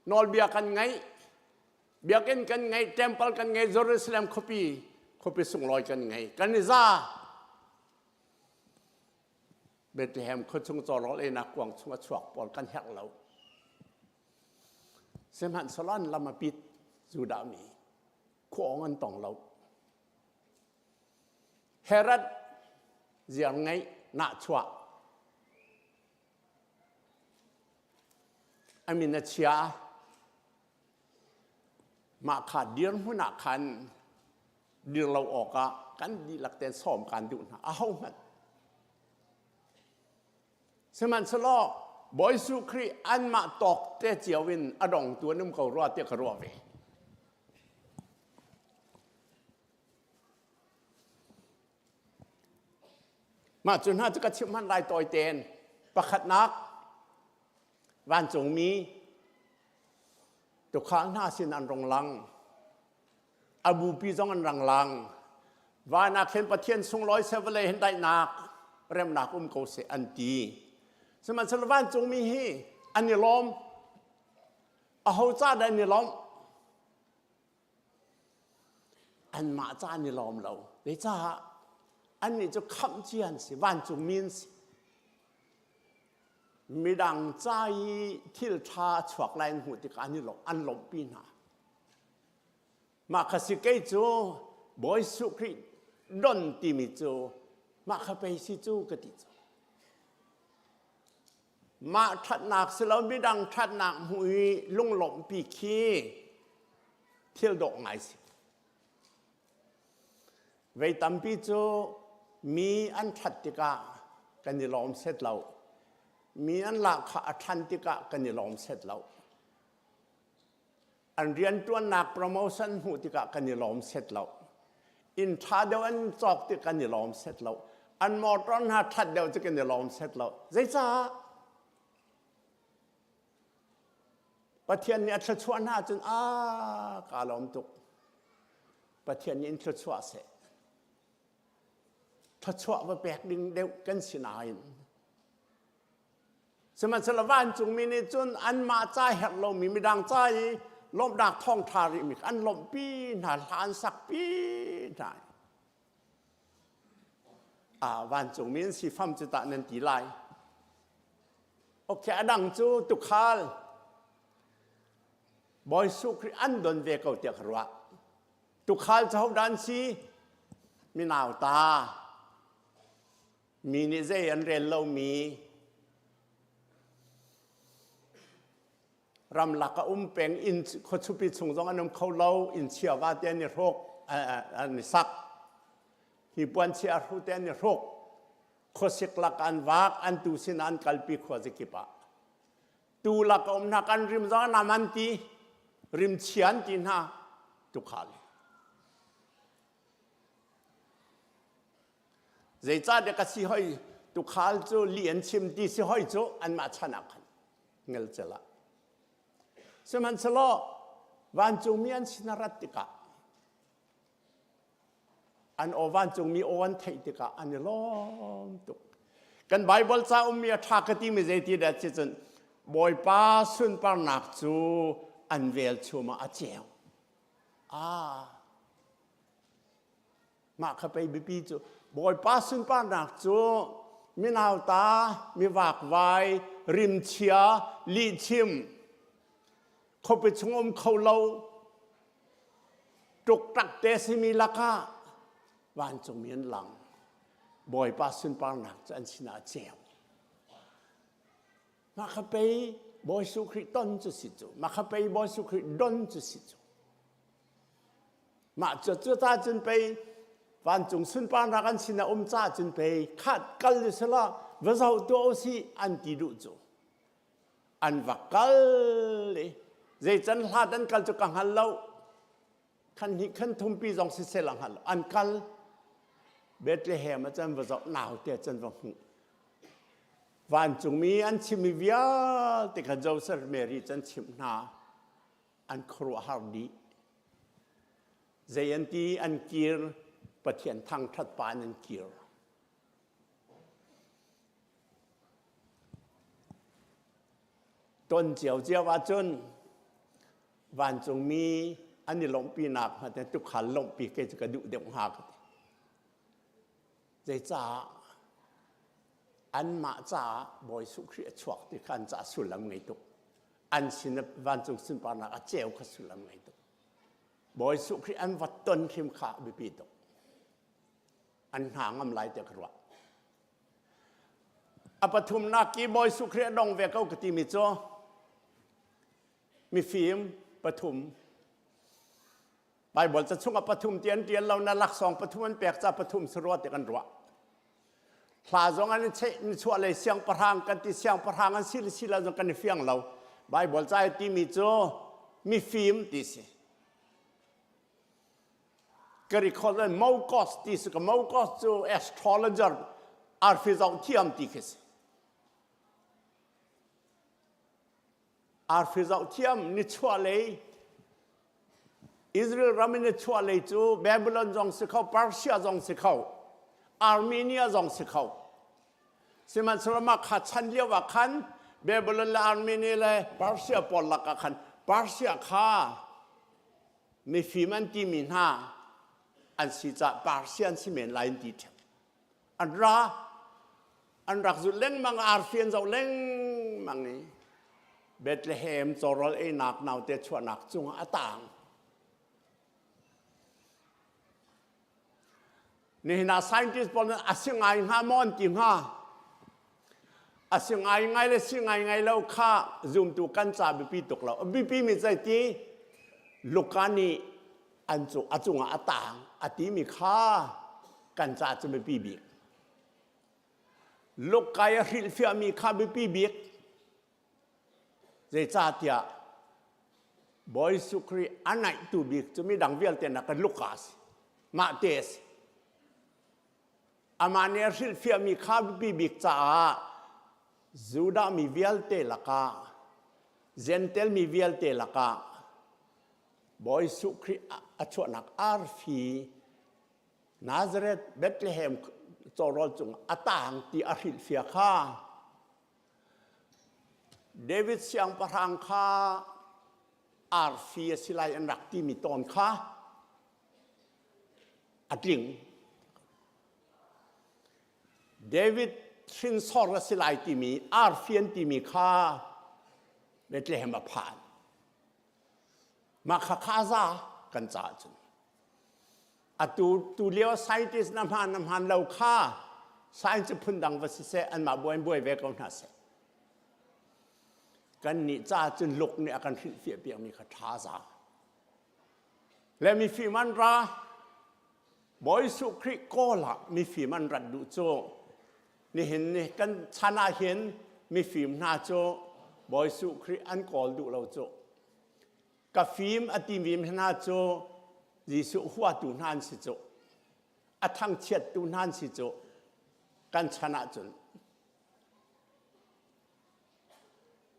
nawlbia kan ngaih biakinn kan ngei temple kan ngei Jerusalem khuapi khuapi sunglawi kan ngei kan i za Bethlehem khuachung cawrawl einak kuang chung a chuak pawl kan herh lo. Sihmanhsehlaw an lam a pit Judah mi khuaawng an tong lo. Herod ziar ngeih nahchuah a min a chia mah kha dirhmun ah khan dir lo awkah kan dihlak ten sawm kan duh hna aho hmanh sihmanhsehlaw Bawi Jesuh Khrih anmah tawk te cio in a dongtu an um ko rua tiah ka ruah ve. Mah cu hna cu ka chimh hmanh lai tawi tein pakhatnak vancungmi tukhal hna sin an rung lang a bupi zong an rang lang van ah khin Pathian sunglawi seh vawlei hin daihnak remnak um ko seh an ti sihmanhsehlaw vancungmi hi an i lawm aho ca dah an i lawmh Anmah ca an i lawm lo. Zeicah? Annih cu khamh cia an si, vancungmi an si. Midang ca i thil ṭha a chuak lai an hmuh tikah an i lawmh, an lawmhpi hna. Mah kha si kei cu Bawi Jesuh Khrih don timi cu mah kha pei si cu ka ti cu. Mah ṭhatnak si lo midang ṭhatnak hmuh i lunglawmhpi khi thil dawh ngai si. Vei tampi cu mi an ṭhat tikah kan i lawm set lo. Mi an lahkhah a ṭhan tikah kan i lawm set lo. An rianṭuannak promotion hmuh tikah kan i lawm set lo. Inn ṭha deuh an cawk tik kan i lawm set lo. An motor hna ṭhat deuh cu kan i lawm set lo. Zeicah? Pathian nih a thluachuah hna cun a kaa lawm tuk. Pathian nih in thluachuah seh. Thluachuah va pek ding deuh kan si nain Sihmanhsehlaw vancungmi nih cun anmah ca herh lomi midang ca i lawmhnak thawngṭha rihmi an lawmhpi hna, hla an sakpi hna. Ah, vancungmi an si fam cu tah nan ti lai. Okay, a dang cu tukhal Bawi Jesuh Khrih an don ve ko tiah ka ruah. Tukhal cu hodah an si? Minauta. Mi nih zei an rel lomi ramlak a um peng inn khuachupi chung zong an um kho lo inn chiava te an i hruk an i sak hnipuan chia hru te an i hruk khuasik lak an vak an tu sin an kalpi khua zakip ah tu lak a um hna kan rim zong nam an ti rim chia an ti hna tukhal Zeicahtiah ka si hoi tukhal cu li an chim ti si hoi cu anmah chan ah khan ngelcel ah. Sihmanhsehlaw vancungmi an sin a rat tikah an aw vancungmi aw an theih tikah an i lawm tuk. Kan Baibal ca ummi a ṭha ka timi zeiti dah ti cun Bawipa sunparnak cu an velchum ah a ceu. Ah, Mah kha pei biapi cu Bawipa sunparnak cu minauta, mivakvai, rimchia, lihchim, khuapi chung um kho lo, ṭukṭak te simi lakah vancungmi an lang. Bawipa sunparnak cu an sinah a ceu. Mah kha pei Bawi Jesuh Khrih ton cu si cu. Mah kha pei Bawi Jesuh Khrih don cu si cu. Mah cu cu ta cun pei vancung sunparnak an sin a um ca cun pei khat kal u sila va zoh tuah u si an ti duh cu. An va kal i zeican hlat an kal cu ka hngal lo. Khan hnih khan thumpi zong siseh la hngal lo. An kal Bethlehem ah cun va zoh naute cun va hmuh. Vancungmi an chimmi vialte kha Joseph Mary cu an chimh hna. An khuaruahhar dih. Zei an ti an kir Pathian thangṭhat pa in an kir. Ton ciocio ahcun vancungmi an i lawmhpinak hnga tukhal lawmhpi kei cu ka duh deuh hnga ka ti. Zeicah anmah caah Bawi Jesuh Khrih a chuak ti kha an caah sullam ngei tuk. An sin vancung sunparnak a ceu kha sullam ngei tuk. Bawi Jesuh Khrih an va ton hrim kha biapi tuk. An hna ngam lai tiah ka ruah. A pathumnak i Bawi Jesuh Khrih a dong ve ko ka timi cu mifim pathum. Bible ca chungah pathum ti an ṭial lo na laksawng pathum an pek ca pathum si rua ti kan ruah. Hla zong an i nichuah lei siangpahrang kan ti siangpahrang an si le si lo zong kan i fiang lo. Bible ca i timi cu mifim ti si. Ka record in Mokos ti si ka Mokos cu astrologer arfi zoh thiam ti khi si. Arfi zoh thiam nichuah lei Israel ram in nichuah lei cu Babylon zong si kho, Persia zong si kho, Armenia zong si kho. Sihmanhsehlaw mah kha chan lio ah khan Babylon le Armenia le Persia pawl lakah khan Persia kha mifim an timi hna an si caah Persia an si men lai an ti ṭheo. An ra an rak zulh lengmang arfi an zoh lengmang i Bethlehem cawrawl einak naute chuahnak cungah a tang. Nihin ah scientist pawl nih a si ngai hnga maw an ti hnga. A si ngai ngai le si ngai ngai lo kha zumtu kan ca biapi tuk lo. A biapi mi zeiti Luka nih an cu a cungah a tang a timi kha kan ca cu biapi bik. Luka i a hrilhfiahmi kha biapi bik. Zeicahtiah Bawi Jesuh Khrih a naihtu bik cu midang vialte nakin Luka a si. Mah te a si. Amah nih a hrilhfiahmi kha biapi bik caah Judah mi vialte lakah Gentel mi vialte lakah Bawi Jesuh Khrih a chuahnak arfi Nazareth Bethlehem cawrawl cung a tang ti a hrilhfiah kha David siangpahrang kha arfi a si lai an rak timi tawn kha a tling. David hrinsor a si lai timi arfi an timi kha Bethlehem a phan. Mah kha kha za kan caah cun. Atu tu lio scientist na hmaan na hmaan lo kha science phun dang va siseh anmah buai buai ve ko hna seh. Kan nih ca cun luk nih a kan hrilhfiah piakmi kha tha za. Le mifim an ra Bawi Jesuh Khrih kawl ah mifim an rat duh cu nihin ni kan chan ah hin mifim hna cu Bawi Jesuh Khrih an kawl duh lo cu. Ka fim a timi hna cu Jesuh huatu hna an si cu. A thangchiattu hna an si cu. Kan chan ahcun.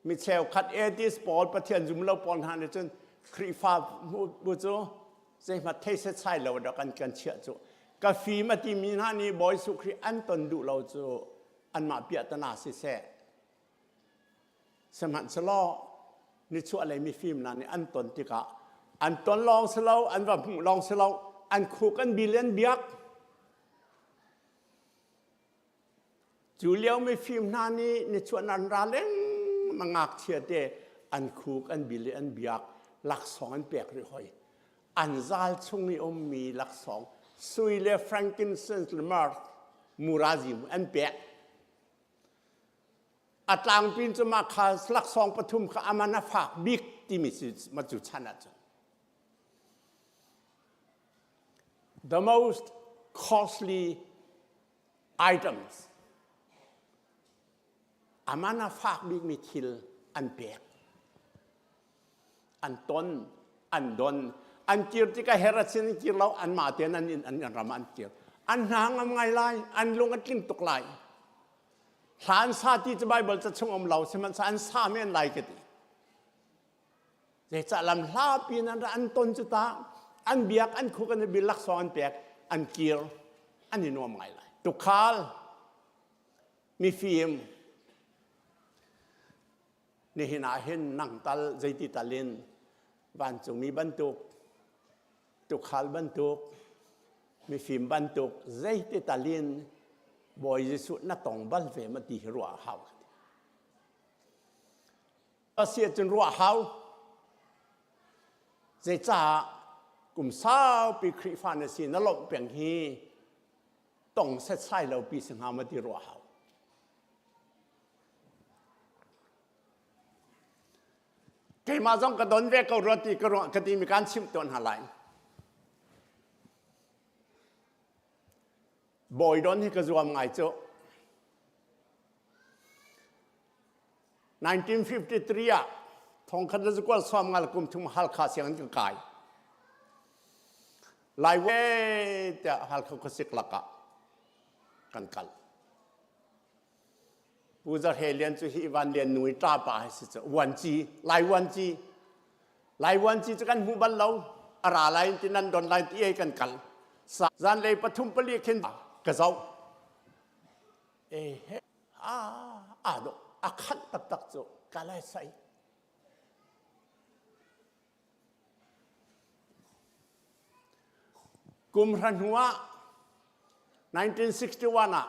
Mi cheukhat atheist pawl, Pathian zum lo pawl hna nih cun Khrihfa bu cu zeihmanh thei setsai lo dah kan kan chiah cu. Ka fim a timi hna nih Bawi Jesuh Khrih an ton duh lo cu anmah piahtana siseh Sihmanhsehlaw nichuahlei mifim hna nih an ton tikah an ton lawng si lo, an va hmuh lawng si lo, an khuk an bil an biak. Cu lio mifim hna nih nichuah nan ra lengmang ngakchia te an khuk an bil i an biak laksawng an pek rih hoi. An zal chung i ummi laksawng sui le frankincense le myrrh murazi an pek. A tlangpin cu mah kha laksawng pathum kha aman a fak bik timi si ma cu chan ahcun. The most costly items aman a fak bikmi thil an pek. An ton, an don, an kir tikah Herod sin an kir lo, anmah tein an inn an ram an kir. An hna ngam ngai lai, an lung a tling tuk lai. Hla an sa ti cu Baibal ca chung um lo, sihmanhsehlaw an sa men lai ka ti. Zeicah lam hlapi in an ra an ton cu ta, an biak, an khuk, an bil laksawng an pek, an kir, an i nuam ngai lai. Tukhal, mifim, nihin ah hin nang tal zeiti tal in vancungmi bantuk, tukhal bantuk, mifim bantuk zeiti tal in Bawi Jesuh na tong bal ve ma ti hi ruah a hau. A si ahcun ruah hau. Zeicah kum saupi Khrihfa na si na lawmh peng hi tong setsai lo pi si hnga ma ti ruah hau. Keimah zong ka don ve ko rua ti ka ruah ka ti mi kan chimh tawn hna lai. Bawi don hi ka zuam ngai cu. 1953 ah thongkhat le zakual sawm ngal kum thum Halkha sianginn ka kai. Lai we tiah Halkha khuasik lakah kan kal. Pu Za Hre Lian cu hi Van Lian nu i ṭapa hi si cu vuanci Lai vuanci Lai vuanci cu kan hmu bal lo a ra lai ti nan don lai ti ei kan kal zanlei pathum pali khin ka zoh e he a a do a khanh taktak cu ka lai sai kum hra hnu ah 1961 ah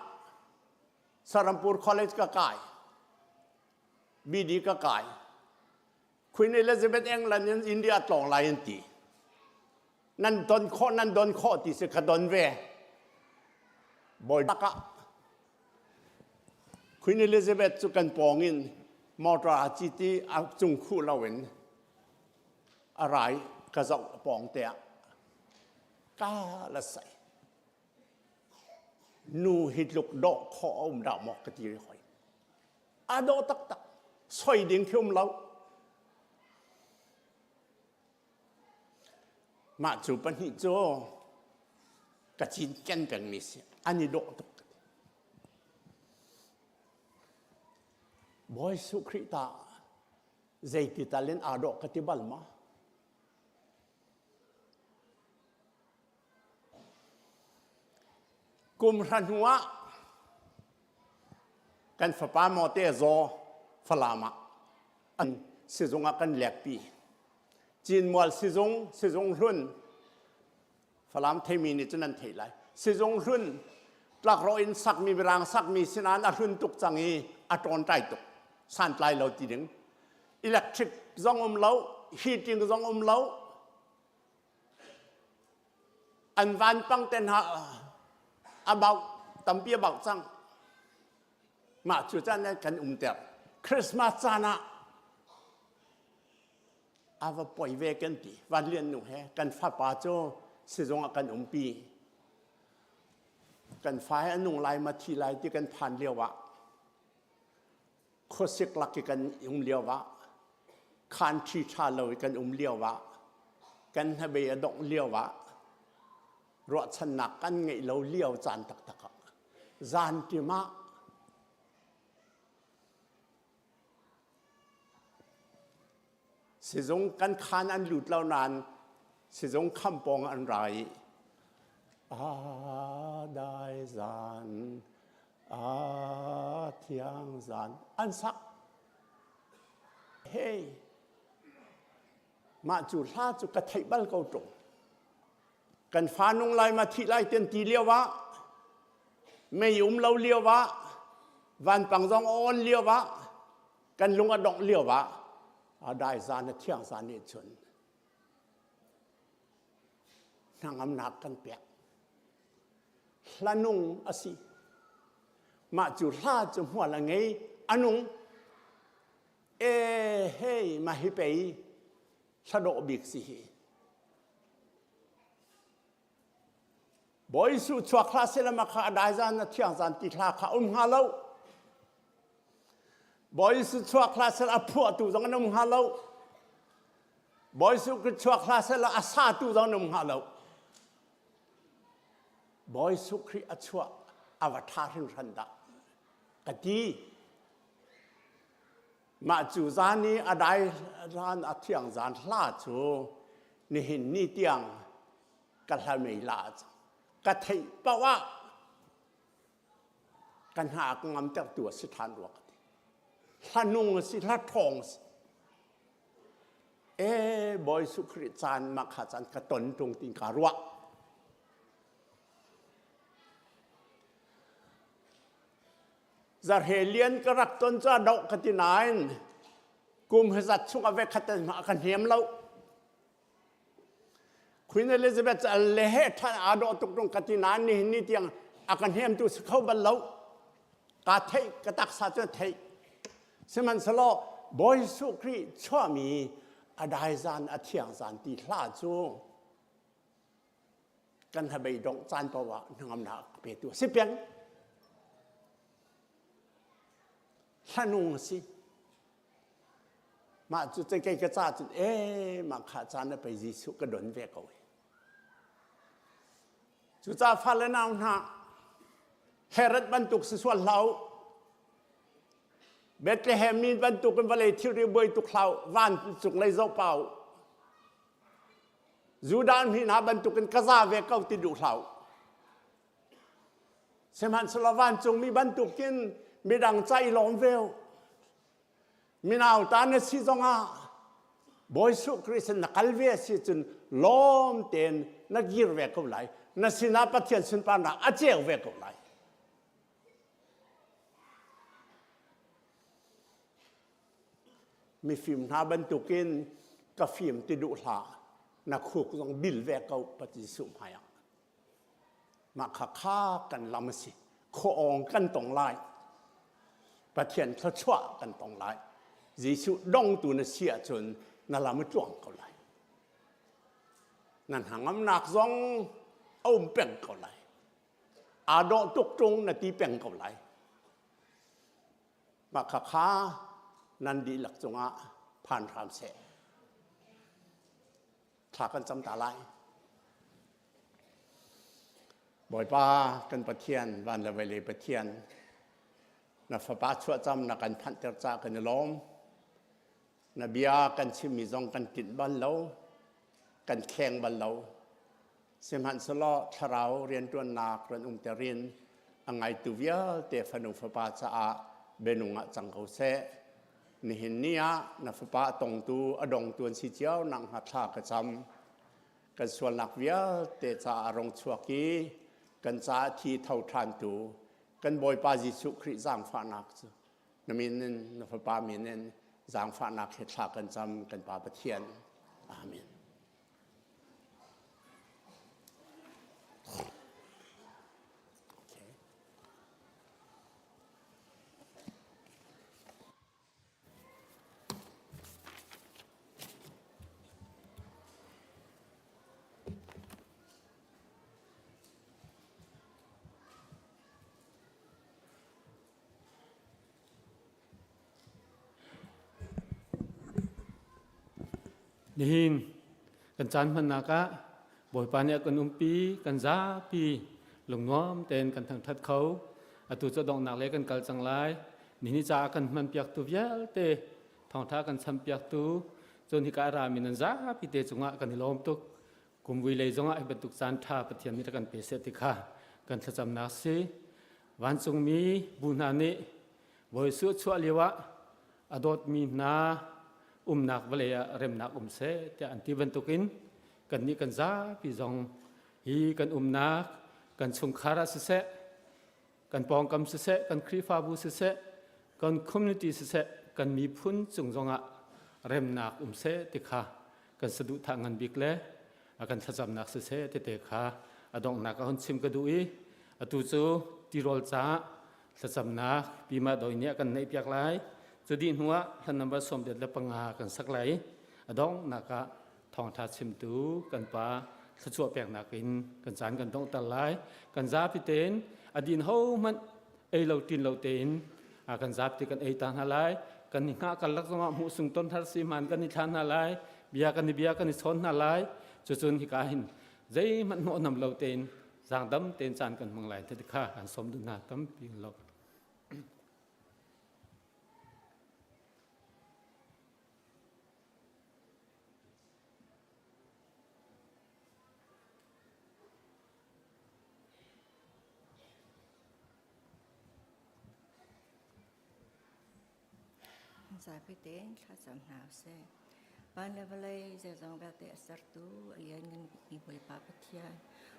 Sarampur College ka kai. BD ka kai. Queen Elizabeth England in India tlawng lai an ti. Nan don khawh nan don khawh ti si ka don ve. Bawi takah Queen Elizabeth cu kan pawng in motor a citi a cung khuh loin a rai ka zoh pawng te ah ka la sai. Nu hi tluk dawh khawh a um dah maw ka ti hoi. A dawh taktak. Soi ding khi um lo. Mah cu pahnih cu ka cinken pengmi si. An i dawh tuk. Bawi Jesuh Khrih ta zeiti tal in aa dawh ka ti bal ma? Kum hra hnu ah kan fapa mawte zaw Falam ah an sizung ah kan lekpi. Cinmual sizung, sizung hlun, Falam theimi nih cun an theih lai. Sizung hlun, tlakrawh in sakmi mirang sakmi sinain a hlun tuk cang i a ṭawnṭai tuk. Santlai lo ti ding. Electric zong um lo, heating zong um lo, An vanpang te hna a bauh tampi a bauh cang. Mah cu caan kan umter. Christmas caan ah a va poi ve kan ti. Van Lian nu he kan fapa cu sizung ah kan umpi. Kan fa he a nung lai ma thi lai ti kan phan lio ah khuasik lak i kan um lio ah khaan ṭhi ṭha lo i kan um lio ah kan hnabei a dongh lio ah ruahchannak kan ngeih lo lio caan taktak ah zan ṭim ah sizung kan khaan an lut lo nain sizung kham pawng an ra i a dai zan A thiang zan an sak. Hey, mah cu hla cu ka theih bal ko ṭung. Kan fa nung lai ma thi lai ten ti lio ah, mei um lo lio ah, vanpang zong a on lio ah, kan lung a dongh lio ah, a dai zan a thiang zan nih cun hnangamnak kan pek. Hla nung a si. Mah cu hla cu hmual a ngei, a nung. E hei, mah hi pei hla dawh bik si hi. Bawi Jesuh chuak hlah seh kha a dai zan a thiang zan ti hla kha um hnga lo. Bawi Jesuh chuak hlah seh a phuahtu zong an um hnga lo. Bawi Jesuh chuak hlah seh a satu zong an um hnga lo. Bawi Jesuh Khrih a chuah a va ṭha hringhran dah ka ti. Mah cu zan i a dai zan a thiang zan hla cu nihin ni tiang ka hla mei la cang. Ka theih paoh ah ka hna ka ngamtertu a si ṭhan rua ka ti. Hla nung a si, hla ṭhawng a si. E Bawi Jesuh Khrih caan mah kha caan ka ton ṭung tin kaa ruah. Zarhe lian ka rak ton cu a doh ka ti nain kum hezat chung a ve khat a ka hnem lo. Queen Elizabeth cu le he ṭhan aa dawh tuk ṭung ka ti nain nihin ni tiang a ka hnemtu si kho bal lo. Ka theih, ka taksa cu theih. Sihmanhsehlaw Bawi Jesuh Khrih chuahmi a dai zan, a thiang zan ti hla cu. Kan hnabei dongh caan paoh ah hnangamnak petu a si peng. Hlanung a si. Mah cu kei ka ca cun ee mah kha caan na pei Jesuh ka don ve ko hi. Cucaah fale nau hna Herod bantuk si sual hlah u. Bethlehem mi bantuk in vawlei thilri buai tuk hlah u. Van cung lei zoh pa u. Judah mi hna bantuk in ka za ve ko ti duh hlah u. Sihmanhsehlaw vancungmi bantukin midang ca i lawm ve u. Minau ta na si zongah Bawi Jesuh Khrist na kal ve si cun lawm tein na kir ve ko lai. Na sinah Pathian sunparnak a ceu ve ko lai. Mifim hna bantukin ka fim ti duh hlah. Na khuk zong bil ve ko Pathian Jesuh hmaiah. Mah kha kha kan lam a si. Khuaawng kan tong lai. Pathian thluachuah kan tong lai. Jesuh dongtu na si ahcun na lam a tluang ko lai. Na hnangamnak zong a um peng ko lai. Aa dawh tuk ṭung na ti peng ko lai. Mah kha kha nan dihlak cungah phan hram seh. Thla kan cam ta lai. Bawipa kan Pathian, van le vawlei Pathian, na fapa chuahcam na kan phanhter ca kan i lawm. Na bia kan chimmi zong kan tlinh bal lo, kan kheng bal lo. Sihmanhsehlaw thlarau rianṭuannak ran umter in a ngaitu vialte fanu fapa caah bianung ah cang ko seh. Nihin ni ah na fapa a tongtu, a dongtu an si cio nak hnga thla ka cam. Kan sualnak vialte caah a rong chuak i kan caah thi tho ṭhantu kan Bawipa Jesuh Khrih zaangfahnak cu na min in na fapa min in zaangfahnak he thla kan cam kan Pa Pathian. Amen. Nihin kan caan hmannak ah Bawipa nih a kan umpi, kan zapi lungnuam tein kan thangthat kho. Atu cu donghnak le kan kal cang lai. Nihin caah kan hman piaktu vialte thawngtha kan cham piaktu cun hika a rami nan zapi te cungah kan i lawm tuk. Kumvui lei zongah hi bantuk caan tha Pathian nih kan pe seh ti kha kan thlacamnak si. Vancungmi bu hna nih Bawi Jesuh chuah lio ah a dawtmi hna umnak vawlei ah remnak um seh tiah an ti bantukin kannih kan zapi zong hi kan umnak kan chungkhar ah siseh kan pawngkam siseh kan Khrihfabu siseh kan community siseh kan miphun cung zongah remnak um seh ti kha kan saduhthah ngan bik le a kan thlacamnak siseh tete kha a donghnak a hun chim ka duh i atu cu tirawl caah thlacamnak pima doi nih a kan neih piak lai cu dih hnuah hlan number 75 kan sak lai a donghnak ah thawngtha chimtu kan pa thluachuah peknak in kan caan kan donghter lai kan zapi tein a din ho hmanh ei lo tin lo tein kan zapi kan ei ta hna lai kan i hngah karlak zongah hmuh sung ton har si hman kan i thla hna lai bia kan i bia kan i chawn hna lai cucun hika hin zeihmanh hnawh nam lo tein zaangdam tein caan kan hmang lai ti kha kan som duh hna tampi lo Zapi tein thlacam hna usih. Van le vawlei zeizong vialte a sertu a lianngan bikmi Bawipa Pathian,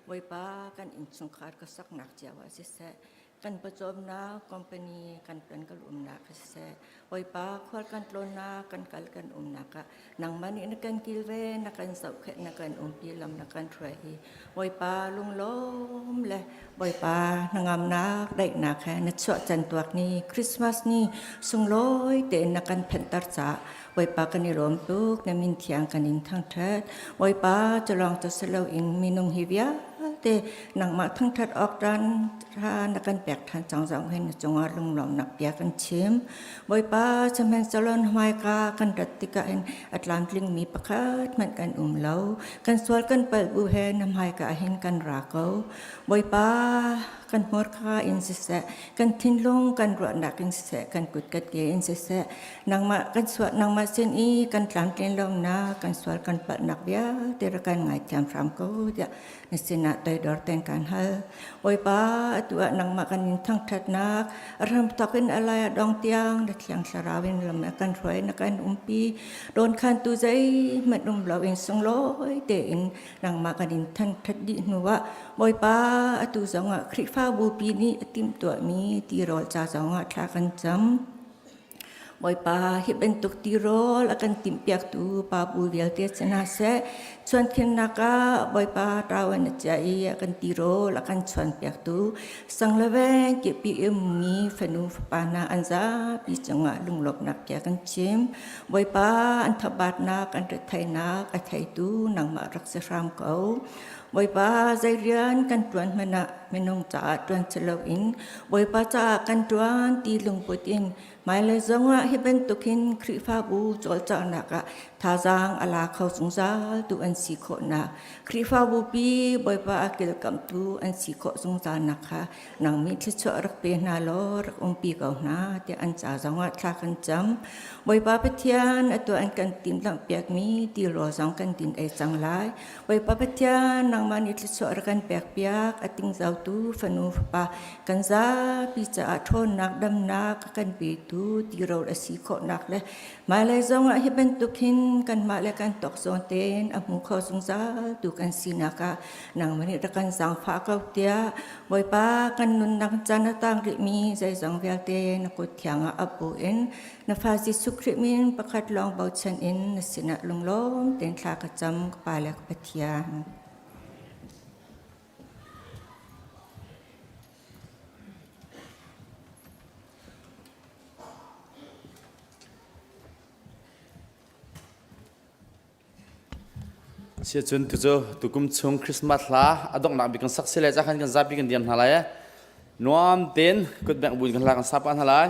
Bawipa kan innchungkhar ka saknak cio ah siseh, kan pawcawmnak company kan plan kan umnak siseh Bawipa khual kan tlawnnak kan kal kan umnak ah nangmah nih na kan kilven na kan zohkhenh na kan umpi lam na kan hruai i Bawipa lunglawm le Bawipa hnangamnak daihnak he na chuah can tuak ni Christmas ni sunglawi tein na kan phenhter caah Bawipa kan i lawm tuk na min thiang kan in thangṭhat Bawipa cu lawng cu si loin minung hi vialte. vialte nangmah thangṭhat awk caan ṭha na kan pek ṭhan cang zong hin na cungah lunglawmhnak bia kan chim. Bawipa, sihmanhsehlaw na hmaika kan rat tikah hin a tlamtlingmi pakhat hmanh kan um lo. Kan sual kan palh bu he na hmaika ah hin kan ra ko. Bawipa, kan hmurka in siseh, kan thinlung kan ruahnak in siseh, kan kut kan ke in siseh, nangmah kan suah nangmah sin i kan tlamtlin lonak, kan sual kan palhnak vialte rak kan ngaithiam hram ko tiah na sinah toidor ten kan hal. Bawipa, atu ah nangmah kan in thangṭhatnak, a hramthawk in a lai a dong tiang na thiang thlarau in lam na kan hruai na kan umpi. Dawnkhantu zeihmanh um loin sunglawi tein nangmah kan in thangṭhat dih hnuah Bawipa, atu zongah Khrihfabu pi nih a timhtuahmi tirawl ca zongah thla kan cam. Bawipa, hi bantuk tirawl a kan timhpiaktu pa bu vialte si hna seh. Chuankhinnak ah Bawipa ṭawan a chia i a kan tirawl a kan chuanpiaktu sang le veng kip i ummi fanu fapa hna an zapi cungah lunglawmhnak bia kan chim. Bawipa, an thabatnak, an retheihnak a theitu nangmah rak si hram ko. Bawipa, zei rian kan ṭuan hmanh ah minung caah ṭuan si loin Bawipa caah kan ṭuan ti lungput in hmailei zongah hi bantukin Khrihfabu cawlcanghnak ah thazaang a la kho zungzal tu an si khawhnak Khrihfabu pi Bawipa a kilkamtu an si khawh zungzalnak kha nang mi thluachuah rak pe hna law rak umpi ko hna tiah an ca zongah thla kan cam. Bawipa Pathian atu an kan timhlamh piakmi tirawl zong kan din ei cang lai. Bawipa Pathian nangmah nih thluachuah rak kan pekpiak a tingzotu fanu fapa kan zapi caah ṭhawnnak damnak a kan petu tirawl a si khawhnak le hmailei zongah hi bantuk hin kanmah le kan tawk zawn tein a hmu kho zungzal tu kan sinak ah nangmah nih rak kan zaangfah ko tiah Bawipa kan nunnak caan a tang rihmi zeizong vialte na kut thiang ah ap bu in na fa Jesuh Khrih min pakhat lawng bochan in na sinah lunglawm tein thla ka cam ka Pa le ka Pathian. Siacun tucu tukum chung Christmas hla a donghnak bik kan sak si le ca khan kan zapi kan diam hna lai. Nuam tein kutbengh buin kan hla kan sa pah hna lai.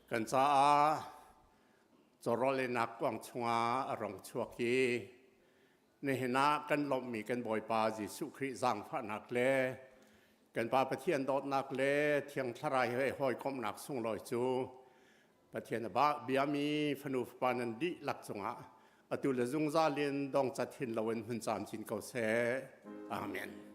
Kan caah cawrawlnak kuang chungah a rong chuak i nihin ah kan lawmhmi kan Bawipa Jesuh Khrih zaangfahnak le kan Pa Pathian dawtnak le Thiang Thlarau he hawikomhnak sunglawi cu Pathian a biami fanu fapa nan dihlak cungah atu le zungzal in dongcat hin loin hun camcin ko seh. Amen.